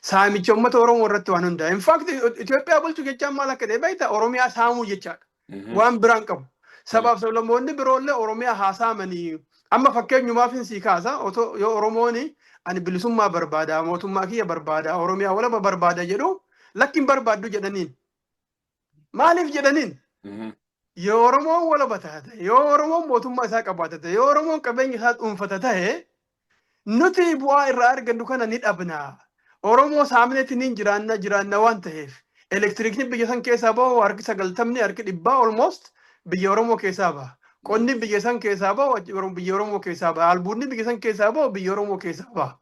Saamicha uummata Oromoo irratti waan hundaa'e. In fact, Itoophiyaa bulchuu jechaan maal akka ta'e beektaa? Oromiyaa saamuu jechaadha. Waan biraan qabu. Sabaaf sablammoonni biroollee Oromiyaa haa saamanii. Amma fakkeenyumaaf hin sii kaasa, otoo yoo Oromoon ani bilisummaa barbaada, mootummaa kiyya barbaada, Oromiyaa walaba barbaada jedhu, lakki hin barbaaddu jedhaniin. Maaliif jedhaniin? Yoo Oromoon walaba taate, yoo Oromoon mootummaa isaa qabaate ta'e, yoo Oromoon qabeenya isaa dhuunfata ta'e, nuti bu'aa irraa argannu kana ni dhabna. Oromoo saamneetti ni jiraanna waan ta'eef. Elektirikni biyya san keessaa bahu harki 90, harki 100 almost biyya Oromoo keessaa baha. Qonni biyya san keessaa bahu biyya Oromoo keessaa baha. Albuudni biyya san keessaa bahu biyya Oromoo keessaa baha.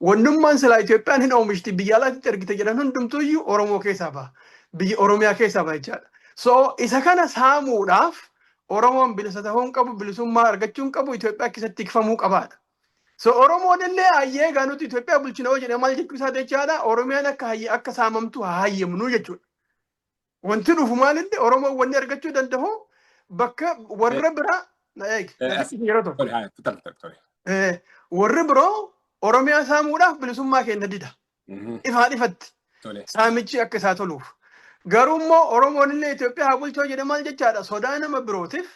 Wannummaan silaa Itoophiyaan hin oomishti, biyya alaatti ergite jedhan hundumtuuyyuu Oromoo keessaa baha. Biyya Oromiyaa keessaa baha jechaadha. So isa kana saamuudhaaf Oromoon bilisa ta'uu hin qabu, bilisummaa argachuu hin qabu, Itoophiyaa keessatti tikfamuu qabaadha. So Oromoon illee hayyee egaa nuti Itoophiyaa bulchina yoo jedhe maal jechuu isaa jechaadha? Oromiyaan akka hayyee akka saamamtu haa hayyamnu jechuudha. Wanti dhufu maalinni Oromoon wanni argachuu danda'u bakka warra biraa na eegi. Na fitti yeroo tokko. Tole, haa, tole, tole, tole. Warri biroo Oromiyaa saamuudhaaf bilisummaa keenya dida. Ifaan ifatti. Saamichi akka isaa toluuf. Garuu immoo Oromoon illee Itoophiyaa haa bulchoo jedhe maal jechaadha? Sodaa nama birootiif,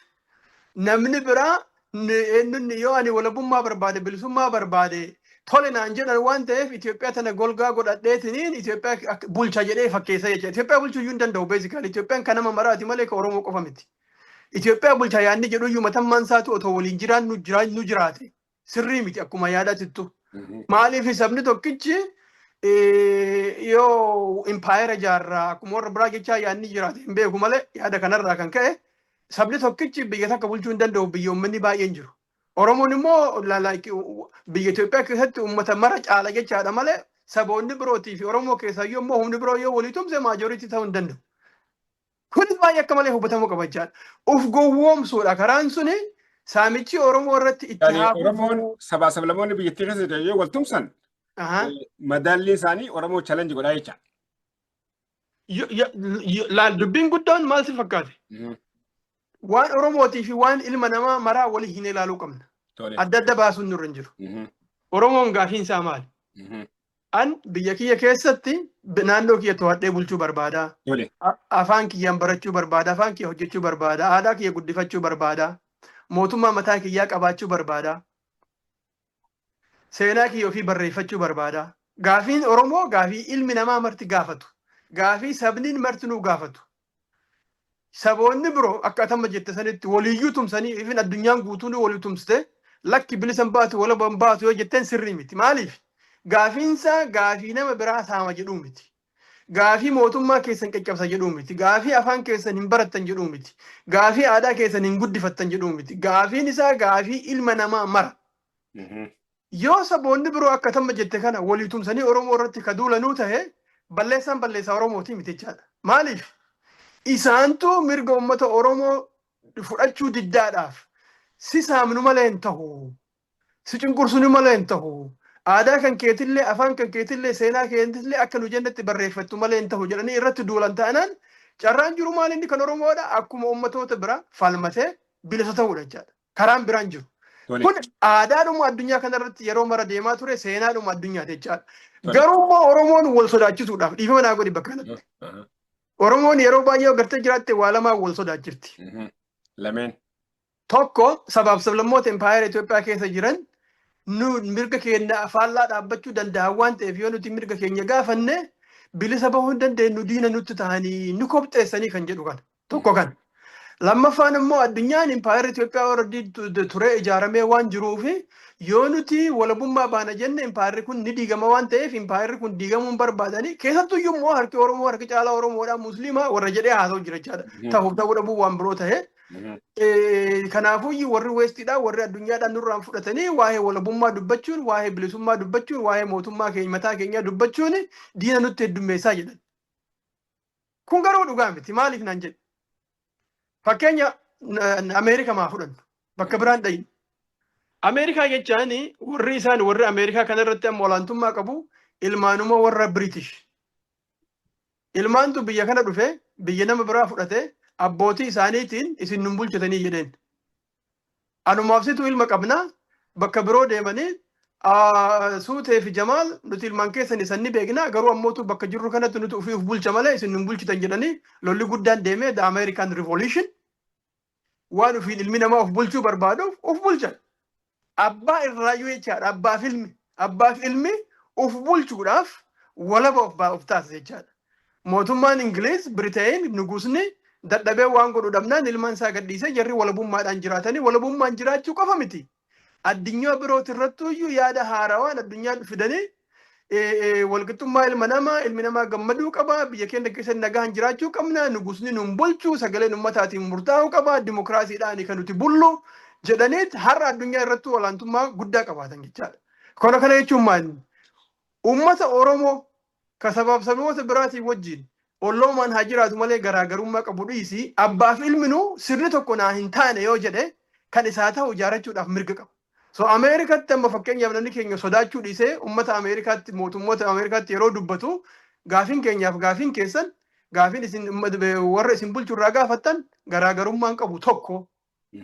namni biraa eenyunni yoo ani walabummaa barbaade, bilisummaa barbaade, tole naan jedhan waan ta'eef, Itoophiyaa tana golgaa godhadheetiniin Itoophiyaa bulcha jedhee fakkeessa jecha. Itoophiyaa bulchuu iyyuu hin danda'u basically. Itoophiyaan kan nama maraati malee kan Oromoo qofa miti. Itoophiyaa bulcha yaadni jedhu iyyuu matammaan isaatu otoo waliin jiraannu jiraate sirrii miti akkuma yaadaatittu. Maaliif sabni tokkichi yoo impaayera ijaarraa akkuma warra biraa jechaa yaadni jiraate hin beeku malee, yaada kanarraa kan ka'e sabni tokkichi biyya takka bulchuu hin danda'u biyya uummanni baay'een jiru. Oromoon immoo biyya Itoophiyaa keessatti uummata mara caala jechaadha malee, saboonni birootii fi Oromoo keessaa iyyuu immoo humni biroo yoo walii tumse majority ta'uu hin danda'u. Kunis baay'ee akka malee hubatamuu qaba jechaadha. Uf gowwoomsuudha karaan suni, saamichi Oromoo irratti itti Yani haa Oromoon fufuu. Sabaa sablammoonni biyyattii keessa jiran yoo wal tumsan madaalliin isaanii Oromoo challenge godhaa jecha. Laal, dubbiin guddaan maal si fakkaate? Waan Oromootii fi waan ilma namaa maraa walii hin ilaaluu qabna. Adda adda baasuun nurra hin jiru. Oromoon gaafiin isaa maali? An biyya kiyya keessatti naannoo kiyya to'adhee bulchuu barbaada. Afaan kiyyaan barachuu barbaada. Afaan kiyya hojjechuu barbaada. Aadaa kiyya guddifachuu barbaada. Mootummaa mataa kiyyaa qabaachuu barbaada. Seenaa kiyya ofii barreeffachuu barbaada. Gaafiin Oromoo gaafii ilmi namaa marti gaafatu. Gaafii sabniin marti nuu gaafatu. Saboonni biroo akka atamma jette sanitti waliyyuu tumsanii, ifin addunyaan guutuun walii tumsite, lakki bilisan baatu, walaban baatu yoo jetteen sirrii miti. Maaliif? Gaafiinsaa gaafii nama biraa saama jedhuu miti. Gaafii mootummaa keessan caccabsa jedhuu miti. Gaafii afaan keessan hin barattan jedhuu miti. Gaafii aadaa keessan hin guddifattan jedhuu miti. Gaafiin isaa gaafii ilma namaa mara. Yoo saboonni biroo akka tamma jette kana walii tumsanii Oromoo irratti ka duulanuu tahe, balleessaan balleessaa Oromooti miti jechaadha. Maaliif? Isaantu mirga uummata Oromoo fudhachuu diddaadhaaf si saamnu malee hin tahu. Si cunqursinu malee hin tahu. Aadaa kan keetillee, afaan kan keetillee, seenaa keetillee akka nu jennetti barreeffattu malee hin tahu jedhanii irratti duulan ta'anaan, carraan jiru maal? Inni kan Oromoodha akkuma uummatoota biraa falmatee bilisa ta'uudha jechaadha. Karaan biraan jiru. Kun aadaadhuma addunyaa kanarratti yeroo mara deemaa ture, seenaadhuma addunyaati jechaadha. Garuu immoo Oromoon wal sodaachisuudhaaf, dhiifama naa godhi bakka kanatti. Oromoon yeroo baay'ee agartee jiraatte waa lamaan wal sodaachifti. Lameen. Tokko, sabaaf sablammoota impaayera Itoophiyaa keessa jiran nu mirga keenya faallaa dhaabbachuu danda'an waan ta'eef, yoo nuti mirga keenya gaafanne bilisa bahuu hin dandeenyu, diina nutti ta'anii nu kopxeessanii kan jedhu kana. Tokko kana. Lammaffaan immoo addunyaan impaayerri Itoophiyaa already turee ijaaramee waan jiruuf, yoo nuti walabummaa baana jenne impaayerri kun ni diigama waan ta'eef, impaayerri kun diigamuu hin barbaadanii, keessattuu immoo harki Oromoo, harki caalaa Oromoodhaa Musliimaa warra jedhee haasa'u jira jechaadha. Ta'uuf ta'uu dhabuu waan biroo ta'e. Kanaafuu warri Westiidhaa, warri addunyaadhaan nurraan fudhatanii waa'ee walabummaa dubbachuun, waa'ee bilisummaa dubbachuun, waa'ee mootummaa keenya mataa keenyaa dubbachuun diina nutti heddummeessaa jedhan. Kun garuu dhugaa miti. Maaliif naan jedhe? Fakkeenya Ameerikaa maa fudhannu? Bakka biraan dhayin. Ameerikaa jechaan warri isaan warri Ameerikaa kanarratti amma olaantummaa qabu ilmaanuma warra British. Ilmaantu biyya kana dhufe, biyya nama biraa fudhate, abbootii isaaniitiin isin nun bulchatanii jedheen. Anumaaf situ ilma qabna, bakka biroo deemanii Suutee fi Jamaal nuti ilmaan keessan isan ni beekna, garuu ammootu bakka jirru kanatti nuti ofii of bulcha malee isin nun bulchitan jedhanii lolli guddaan deemee, the American Revolution, waan ofiin ilmi namaa of bulchuu barbaaduuf of bulchan. Abbaa irraayyuu jechaadha. Abbaaf ilmi. Abbaaf ilmi of bulchuudhaaf walaba of taasise jechaadha. Mootummaan Ingiliz, Biriteen, nugusni dadhabee waan godhu dhabnaan ilmaan isaa gadhiisee jarri walabummaadhaan jiraatanii, walabummaan jiraachuu qofa miti. Addunyaa birooti irrattuu iyyuu yaada haarawaan addunyaan fidanii walqixxummaa ilma namaa, ilmi namaa gammaduu qaba, biyya keenya keessatti nagaan jiraachuu qabna, nugusni nun bulchu, sagaleen ummataatiin murtaa'uu qaba, dimokiraasiidhaan kan nuti bullu jedhaniit har'a addunyaa irrattuu olaantummaa guddaa qabaatan jechaadha. Kana jechuun maali? Uummata Oromoo ka sabaaf saboota biraatiin wajjin olloomaan haa jiraatu malee garaagarummaa qabu dhiisi, abbaaf ilminuu sirni tokko naa hin taane yoo jedhe kan isaa ta'u ijaarrachuudhaaf mirga qaba. So Ameerikaatti amma fakkeenyaaf namni keenya sodaachuu dhiisee uummata Ameerikaatti, mootummoota Ameerikaatti yeroo dubbatu, gaafiin keenyaaf gaafiin keessan, gaafiin isin warra isin bulchu irraa gaafattan garaagarummaan qabu tokko.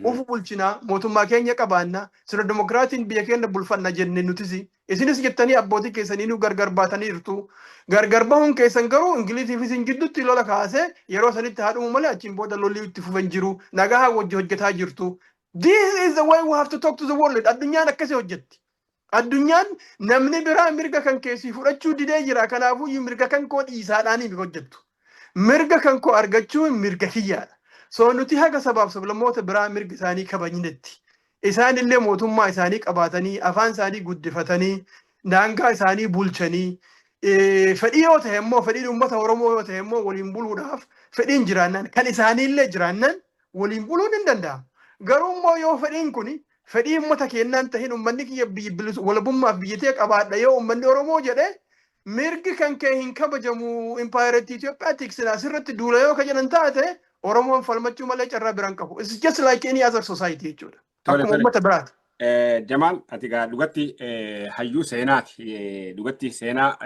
Ufu bulchinaa, mootummaa keenya qabaanna, sirna dimokiraatiin biyya keenya bulfanna jenne nutis. Isinis jettanii abbootii keessanii nu gargar baataniirtu. Gargar bahuun keessan garuu Ingiliziif isin gidduutti lola kaasee yeroo sanitti haa dhumu malee achiin booda lolli itti fufan jiru. Nagaa wajji hojjetaa jirtu. This is the way we have to talk to the world. Addunyaan akkasii hojjetti. Addunyaan namni biraa mirga kan keessii fudhachuu didee jira. Kanaafuu mirga kan koo dhiisaadhaan hojjettu. Mirga kan koo argachuun mirga kiyyaadha. So nuti haga sabaaf sablammoota biraa mirga isaanii kabajnetti, isaan illee mootummaa isaanii qabaatanii, afaan isaanii guddifatanii, daangaa isaanii bulchanii, fedhii yoo ta'e immoo, fedhiin uummata Oromoo yoo ta'e immoo waliin buluudhaaf fedhiin jiraannan, kan isaanii illee jiraannan waliin buluun hin danda'amu. Garuu immoo yoo fedhiin kun fedhii uummata keenyaan tahin, uummanni kiyya walabummaaf biyyatee qabaadha yoo uummanni Oromoo jedhe, mirgi kan kee hin kabajamu, impaayereetti Itoophiyaa tiksinaa asirratti duula yoo ka jedhan taate, Oromoon falmachuu malee carraa biraan qabu. It's just like any other society jechuudha. Akkuma uummata biraati. Jamaal, ati gaa dhugatti hayyuu seenaati. Dhugatti seenaa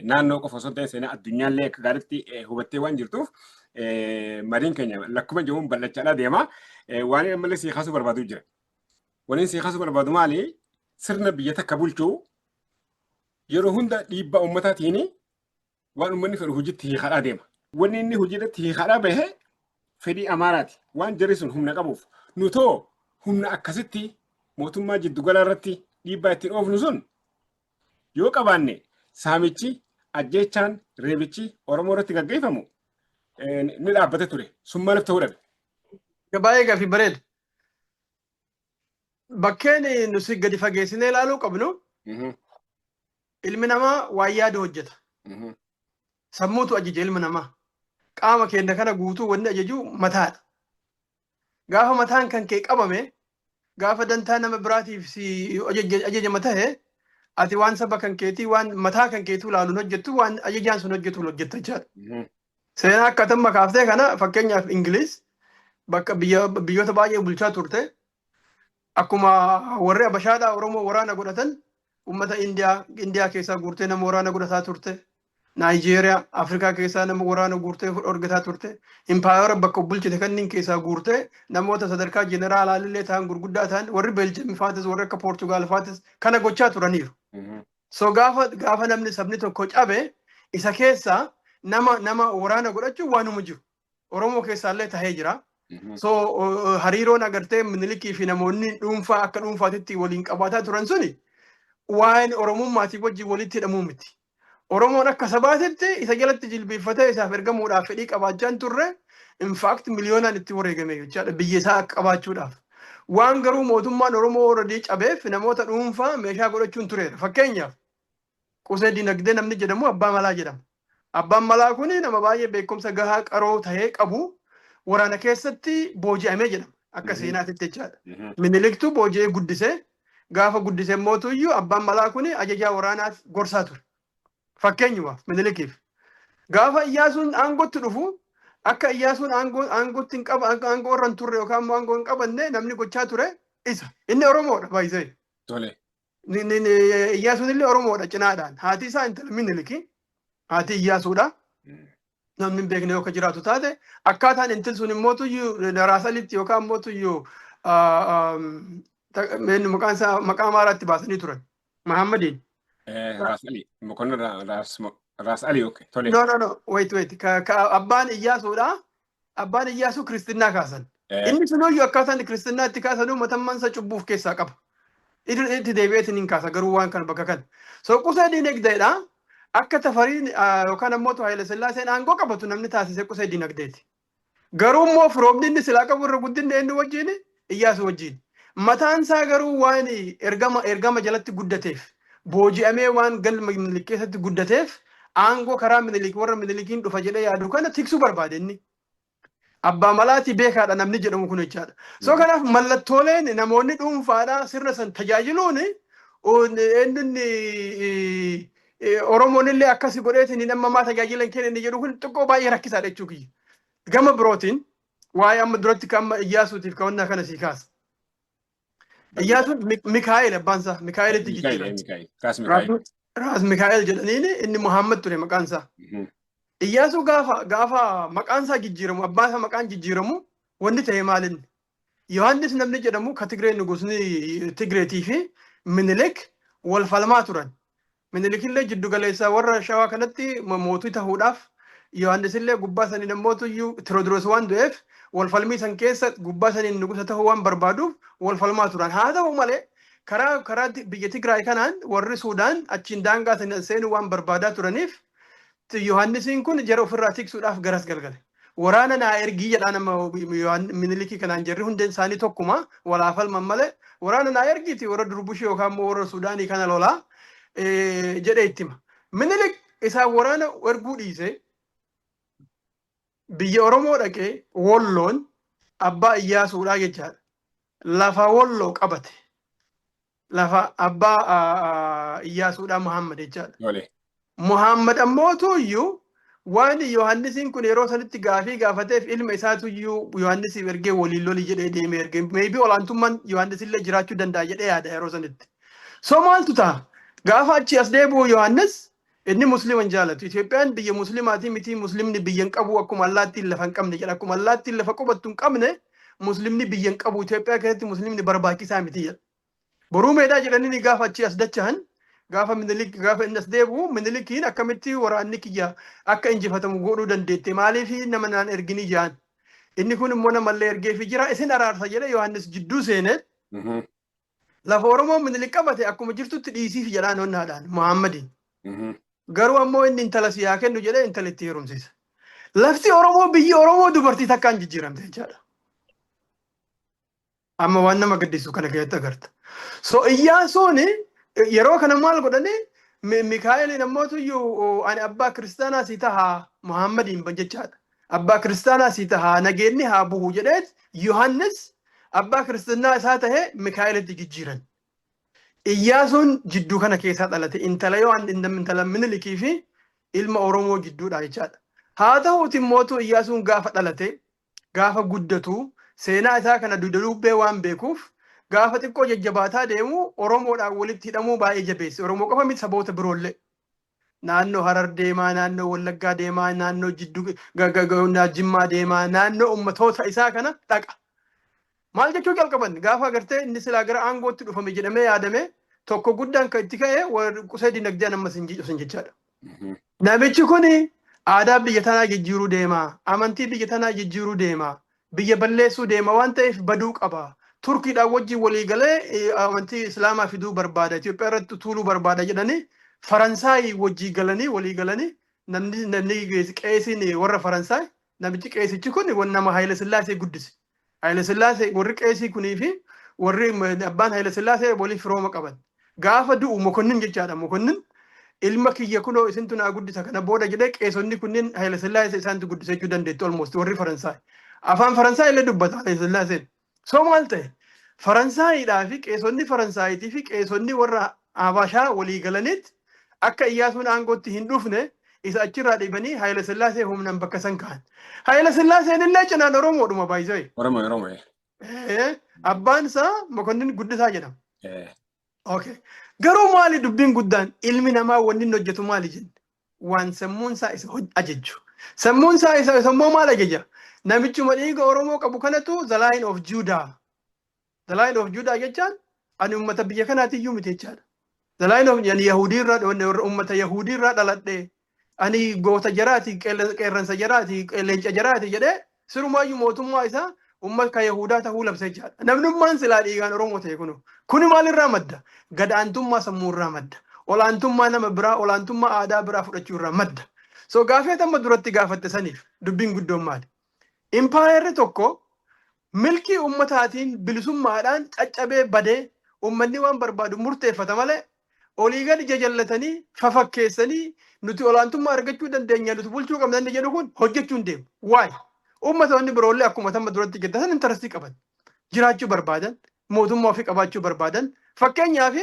naannoo qofa osoo hin ta'in seenaa addunyaallee akka gaariitti hubattee waan jirtuuf, mariin keenya lakkuma jiruun bal'achaadhaa deema. Waan ammallee sii kaasuu barbaadu jira. Waniin sii kaasuu barbaadu maali? Sirna biyya takka bulchuu yeroo hunda dhiibbaa uummataatiin waan uummanni fedhu hojiitti hiikadhaa deema. Wanni inni hojiirratti hiikadhaa bahe fedhii Amaaraati. Waan jarri sun humna qabuuf. Nutoo humna akkasitti mootummaa jiddugala irratti Dhiibbaa ittiin oofnu sun yoo qabaanne, saamichi, ajjeechaan, reebichi Oromoo irratti gaggeeffamu ni dhaabbate ture. Sun maaliif ta'uu dhabe? Baay'ee gaaffii bareeda. Bakkeen nuti gadi fageessinee ilaaluu qabnu, ilmi namaa waan yaadu hojjeta. Sammuutu ajaja ilma namaa. Qaama keenya kana guutuu wanni ajaju mataadha. Gaafa mataan kan kee qabame, gaafa dantaa nama biraatiif si ajajama tahe, ati waan saba kan keetii, waan mataa kan keetuu ilaaluun hojjettu, waan ajajaan sun hojjetu hojjetta jechaadha. Seenaa akka tamma kaaftee kana, fakkeenyaaf Ingiliz bakka biyyoota baay'ee bulchaa turte. Akkuma warri Abashaadhaa Oromoo waraana godhatan, uummata Indiyaa keessaa guurtee nama waraana godhataa turte. Naayijeeriyaa, Afrikaa keessaa nama waraana guurtee argataa turte. Impaayera bakka bulchite kanneen keessaa guurtee namoota sadarkaa jeneraalaalillee ta'an, gurguddaa ta'an, warri Beeljeem faatis, warri akka Poortugaal faatis kana gochaa turaniiru. So gaafa namni sabni tokko cabe, isa keessaa nama waraana godhachuun waanuma jiru. Oromoo keessaallee tahee jira. So hariiroon agartee Minilikii fi namoonni dhuunfaa akka dhuunfaatitti waliin qabaataa turan suni waa'een Oromummaatiif wajjin walitti hidhamuu miti. Oromoon akka sabaatitti isa jalatti jilbeeffatee isaaf ergamuudhaaf fedhii qabaachaa hin turre. In fact, miliyoonaan itti wareegame jechaadha biyya isaa akka qabaachuudhaaf. Waan garuu mootummaan Oromoo already cabeef namoota dhuunfaa meeshaa godhachuun tureera. Fakkeenyaaf, Qusee Dinagdee namni jedhamu abbaa malaa jedhama. Abbaan malaa kun nama baay'ee beekumsa gahaa, qaroo tahee qabu, waraana keessatti booji'amee jedhama. Akka seenaatitti jechaadha. Miniliktuu booji'ee guddisee, gaafa guddisee mootuyyuu abbaan malaa kun ajajaa waraanaaf gorsaa ture. Fakkeenyumaaf Minilikiif. Gaafa Iyyaasuun aangootti dhufu, akka Iyyaasuun aangootti hin qaba, aangoo irra hin turre yookaan immoo aangoo hin qabanne namni gochaa ture isa. Inni Oromoodha baay'isee. Iyyaasuun illee Oromoodha cinaadhaan. Haati isaa intala Miniliki. Haati Iyyaasuudha. Namni hin beekne yoo akka jiraatu taate, akkaataan intil sun immoo tuyyuu Raas Alitti yookaan immoo tuyyuu maqaan isaa maqaa Amaaraatti baasanii turan. Mahammadiin. Raas Ali. Mokonnon Raas Ali, okay. Tole. No, no, no. Wait, wait. Ka abbaan Iyyaasuudha. Abbaan Iyyaasuu kiristinnaa kaasan. Inni sunuyyuu akkaataan kiristinnaa itti kaasanuu matammansa cubbuuf keessaa qaba. Itti deebi'eetiin hin kaasa garuu waan kana bakka kana. So Qusee Dinagdeedha. Akka Tafariin yookaan ammoo Haayile Sillaaseen aangoo qabatu namni taasise Qusee Dinagdeeti. Garuu immoo firoomni inni silaa qabu irra guddinni eenyu wajjin? Iyyaasuu wajjin. Mataan isaa garuu waan ergama jalatti guddateef, booji'amee waan galma Minilik keessatti guddateef, aangoo karaa Minilik, warra Minilikiin dhufa jedhee yaadu kana tiksuu barbaade inni. Abbaa malaatii beekaadha namni jedhamu kun jechaadha. So kanaaf mallattooleen namoonni dhuunfaadha sirna san tajaajiluun eenyunni Oromoon illee akkasi godheetiin hin ammamaa tajaajila hin kenninne jedhu kun xiqqoo baay'ee rakkisaadha jechuu kiyya. Gama birootiin waa'ee amma duratti kan amma Iyyaasuutiif kawannaa kana sii kaasa. Iyyaasuun Mikaa'el, abbaan isaa Mikaa'elitti jijjiiran. Mikaa'el. Raas Mikaa'el. Raas Mikaa'el jedhaniin, inni Muhammad ture maqaan isaa. Iyyaasuu gaafa maqaan isaa jijjiiramu, abbaan isaa maqaan jijjiiramu, wanni ta'e maalinni? Yohaannis namni jedhamu ka Tigree, nugusni Tigreetii fi Minilik wal falmaa turan. Minilik illee jiddu galeessa warra Shawaa kanatti mootii ta'uudhaaf, Yohaannis illee gubbaa saniin ammootuyyuu Tewoodiroos waan du'eef wal falmii san keessa gubbaa saniin nugusa ta'uu waan barbaaduuf wal falmaa turan. Haa ta'u malee, karaa biyya Tigraay kanaan warri Suudaan achiin daangaa sana seenuu waan barbaadaa turaniif, Yohaannisiin kun jara ofirraa tiksuudhaaf garas galgale. Waraana naa ergii jedhaa nama Minilikii kanaan, jarri hundeen isaanii tokkuma, walaa falman malee, waraana naa ergiiti warra Durbushii yookaan immoo warra Suudaanii kana lolaa jedhee itti hima. Minilik isaan waraana erguu dhiisee biyya Oromoo dhaqee, Wolloon abbaa Iyyaasuudhaa jechaadha. Lafa Wolloo qabate. Lafa abbaa Iyyaasuudhaa Muhammad jechaadha. Muhammad ammootu iyyuu waan Yohannisiin kun yeroo sanitti gaafii gaafateef, ilma isaatu iyyuu Yohannisiif ergee waliin loli jedhee deemee ergee, maybe olaantummaan Yohannis illee jiraachuu danda'a jedhee yaada yeroo sanitti. So maaltu ta'a? Gaafa achi as deebi'u Yohannis inni Musliima hin jaalatu. Itoophiyaan biyya Muslimaatii miti, Muslimni biyya hin qabu, akkuma allaattiin lafa hin qabne jedha. Akkuma allaattiin lafa qubattu hin qabne, Muslimni biyya hin qabu, Itoophiyaa keessatti Muslimni barbaachisaa miti jedha. Boruu meedaa jedhanii gaafa achi as dachahan, gaafa Minilik, gaafa inni as deebi'u, Minilikiin akkamitti waraanni kiyya akka injifatamu godhuu dandeette, maaliif nama naan ergini jaan. Inni kun immoo namallee ergeefi jira, isin araarsa jedhe. Yohaannis jidduu seenee Lafa Oromoo Minilik qabate akkuma jirtutti dhiisiif jedhaan onnaadhaan Muhammadiin. Garuu ammoo inni intala si haa kennu jedhee intala itti heerumsiisa. Lafti Oromoo, biyyi Oromoo dubartii takkaan jijjiiramte jechaadha. Amma waan nama gaddisiisu kana keessatti agarta. So Iyyaasuun yeroo kana maal godhanii, Mikaa'eliin ammoo tuyyuu ani abbaa kiristaanaa si tahaa Muhammadiin jechaadha. Abbaa kiristaanaa si tahaa, nageenni haa bu'u jedheet Yohannis abbaa kiristinnaa isaa tahee Mikaa'elitti jijjiiran. Iyyaasuun jidduu kana keessaa dhalate, intala yoo intala Minilikii fi ilma Oromoo jidduudha jechaadha. Haa ta'uuti mootuu Iyyaasuun gaafa dhalate, gaafa guddatu, seenaa isaa kana dugda duubbee waan beekuuf, gaafa xiqqoo jajjabaataa deemu Oromoodhaan walitti hidhamuu baay'ee jabeesse. Oromoo qofa miti, saboota biroollee. Naannoo Harar deemaa, naannoo Wallaggaa deemaa, naannoo jidduu Jimmaa deemaa, naannoo ummatoota isaa kana dhaqa. Maal jechuu jalqaban gaafa agartee inni silaa gara aangootti dhufame jedhamee yaadame, tokko guddaan kan itti ka'e qusee dinagdee amma sin jechaadha. Namichi kun aadaa biyya tanaa jijjiiruu deema, amantii biyya tanaa jijjiiruu deema, biyya balleessuu deema waan ta'eef baduu qaba. Turkiidhaan wajjin walii galee amantii Islaamaa fiduu barbaada, Itoophiyaa irratti tuuluu barbaada jedhanii Faransaay wajjii galanii walii galanii namni qeesiin warra Faransaay, namichi qeesichi kun nama Haayile Sillaasee guddise. Haayile Sillaasee, warri qeesii kunii fi warri abbaan Haayile Sillaasee waliif firooma qaban. Gaafa du'u Mokonnin jechaadha. Mokonnin ilma kiyya kunoo isintu naa guddisa kana booda jedhee, qeesonni kunniin Haayile Sillaasee isaantu guddise jechuu dandeetti almost warri Faransaay. Afaan Faransaay illee dubbata Haayile Sillaaseen. So maal ta'e? Faransaayidhaa fi qeesonni Faransaayii fi qeesonni warra Habashaa walii galaniit akka Iyyaasuun aangootti hin dhufne isa achirraa dhibanii Haayile Sillaasee humnaan bakka san ka'an. Haayile Sillaaseen illee cinaan Oromoodhuma baay'isee. Oromoo, Oromoo. Abbaan isaa Mokonnin Guddisaa jedhama. Okay. Garuu maali dubbiin guddaan? Ilmi namaa wanni inni hojjetu maali jenne? Waan sammuun isaa isa ajajju. Sammuun isaa isa sammuu maal ajaja? Namichuma dhiiga Oromoo qabu kanatu the line of Judah. The line of Judah jechaan ani uummata biyya kanaatiyyuu miti jechaadha. The line of ani Yahudii irraa, uummata Yahudii irraa dhaladhe. Ani goota jaraati, qeerransa jaraati, leenca jaraati jedhee sirumaayyuu mootummaa isaa uummata kan Yahudaa ta'uu labsee jechaadha. Namnummaan silaa dhiigaan Oromoo ta'e kunu. Kuni maalirraa madda? Gadaantummaa sammuu irraa madda. Olaantummaa nama biraa, olaantummaa aadaa biraa fudhachuu irraa madda. So gaafii amma duratti gaafatte saniif dubbiin guddoon maali? Impaayerri tokko milkii ummataatiin bilisummaadhaan caccabee badee ummanni waan barbaadu murteeffata malee, olii gadi jajallatanii fafakkeessanii nuti olaantummaa argachuu dandeenya, nuti bulchuu qabna inni jedhu kun hojjechuu hin deemu. Waay, ummatoonni biroollee akkuma tamma duratti jettan san interest qaban, jiraachuu barbaadan, mootummaa ofii qabaachuu barbaadan. Fakkeenyaaf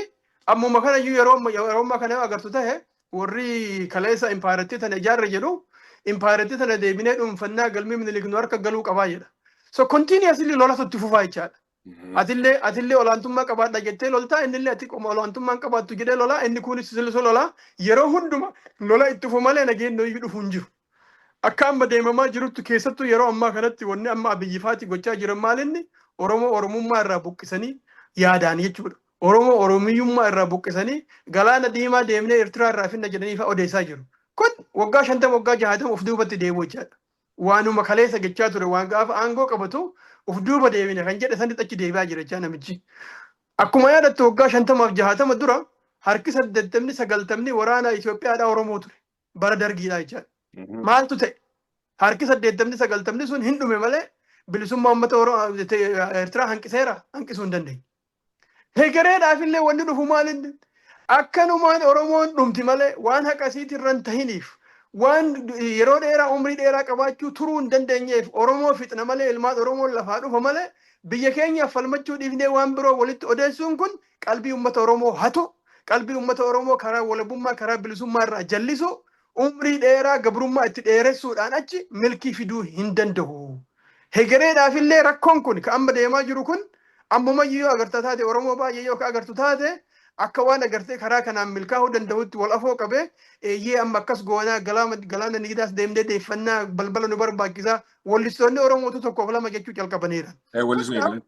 ammuma kanayyuu yeroo ammaa kana yoo agartu ta'e, warri kaleessa impaayarattii tana ijaarre jedhu, impaayarattii tana deebinee dhuunfannaa, galmii Minilik nu harka galuu qabaa jedha. So continuously lolatu itti fufaa jechaadha. Atillee olaantummaa qabaadha jettee loltaa, innillee ati qoma olaantummaa hin qabaattu jedhee lolaa, inni kunis silsu lolaa, yeroo hunduma lola itti fufu malee nageenyi iyyuu dhufuu hin jiru. Akka amma deemamaa jirutti, keessattuu yeroo ammaa kanatti, wanni amma Abiyyi faati gochaa jiran maalinni? Oromoo Oromummaa irraa buqqisanii yaadaan jechuudha. Oromoo Oromiyyummaa irraa buqqisanii galaana diimaa deemnee Eertiraa irraa finna jedhanii fa'a odeessaa jiru. Kun waggaa 50, waggaa 60 of duubatti deebi'u jechaadha. Waanuma kaleessa jechaa ture, waan gaafa aangoo qabatu of duuba deebine kan jedhe sanitti achi deebi'aa jira jechaa namichi. Akkuma yaadattu, waggaa 50f 60 dura harki 80, 90ni waraana Itoophiyaadhaa Oromoo ture. Bara dargiidhaa jechaadha. Maaltu ta'e? Harki 80, 90ni sun hin dhume malee bilisummaa uummata Eertiraa hanqiseera? Hanqisuu hin dandeenye. Hegereedhaaf illee wanni dhufu maalinni? Akkanumaan Oromoon dhumti malee, waan haqa isiitirra hin tahiniif, waan yeroo dheeraa umrii dheeraa qabaachuu turuu hin dandeenyeef Oromoo fixna malee, ilmaan Oromoon lafaa dhufa malee, biyya keenyaaf falmachuu dhiifnee waan biroo walitti odeessuun kun qalbii uummata Oromoo hatu, qalbii uummata Oromoo karaa walabummaa, karaa bilisummaa irraa jallisu, umrii dheeraa gabrummaa itti dheeressuudhaan achi milkii fiduu hin danda'u. Hegereedhaaf illee rakkoon kun ka amma deemaa jiru kun, ammumayyuu yoo agartaa taate, Oromoo baay'ee yoo ka agartu taate, akka waan agartee karaa kanaan milkaa'uu danda'utti wal afoo qabee, eeyyee amma akkas goonaa, galaana niidaas deemnee deeffannaa, balbala nu barbaachisaa, wallistoonni Oromootu tokkoof lama jechuu calqabaniira. Wallisuu eegalan.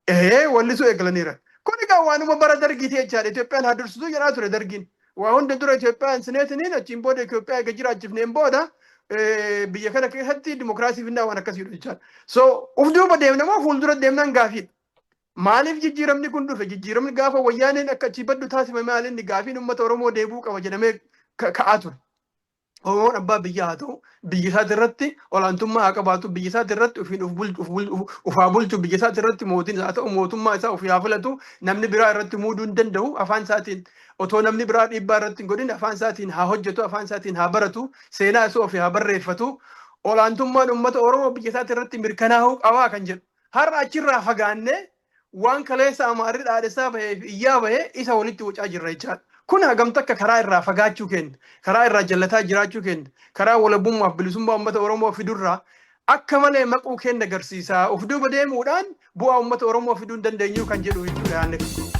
Ee, wallisuu eegalaniira. Kun egaa waanuma bara dargiiti jechaadha. Itoophiyaan haa dursituu jedhaa ture dargiin. Waa hunda dura Itoophiyaan sineetiniin, achiin booda Itoophiyaa eega jiraachifneen booda biyya kana keessatti dimokiraasii finnaa, waan akkasii jechaadha. So uf duuba deemna moo fuuldura deemnaan gaafiidha. Maaliif jijjiiramni kun dhufe? Jijjiiramni gaafa Wayyaaneen akka achii baddu taasifame maalinni gaafiin uummata Oromoo deebi'uu qaba jedhamee ka'aa ture. Oromoon abbaa biyyaa haa ta'u, biyya isaati irratti olaantummaa haa qabaatu, biyya isaati irratti ofiin of haa bulchu, biyya isaati irratti mootiin haa ta'u, mootummaa isaa ofii haa filatu, namni biraa irratti muuduu hin danda'u, afaan isaatiin otoo namni biraa dhiibbaa irratti hin godhin afaan isaatiin haa hojjetu, afaan isaatiin haa baratu, seenaa isaa ofii haa barreeffatu, olaantummaan uummata Oromoo biyya isaati irratti mirkanaa'uu qabaa kan jedhu. Har'a achirraa fagaannee waan kaleessa Amaarri dhaadessaa bahee fi iyyaa bahee isa walitti wacaa jirra jechaadha. Kun hagam takka karaa irraa fagaachuu keenya, karaa irraa jallataa jiraachuu keenya, karaa walabummaaf bilisummaa uummata Oromoo fidurraa akka malee maquu keenya agarsiisa. Of duuba deemuudhaan bu'aa uummata Oromoo fiduu hin dandeenyu kan jedhu jechuudha yaadni kun.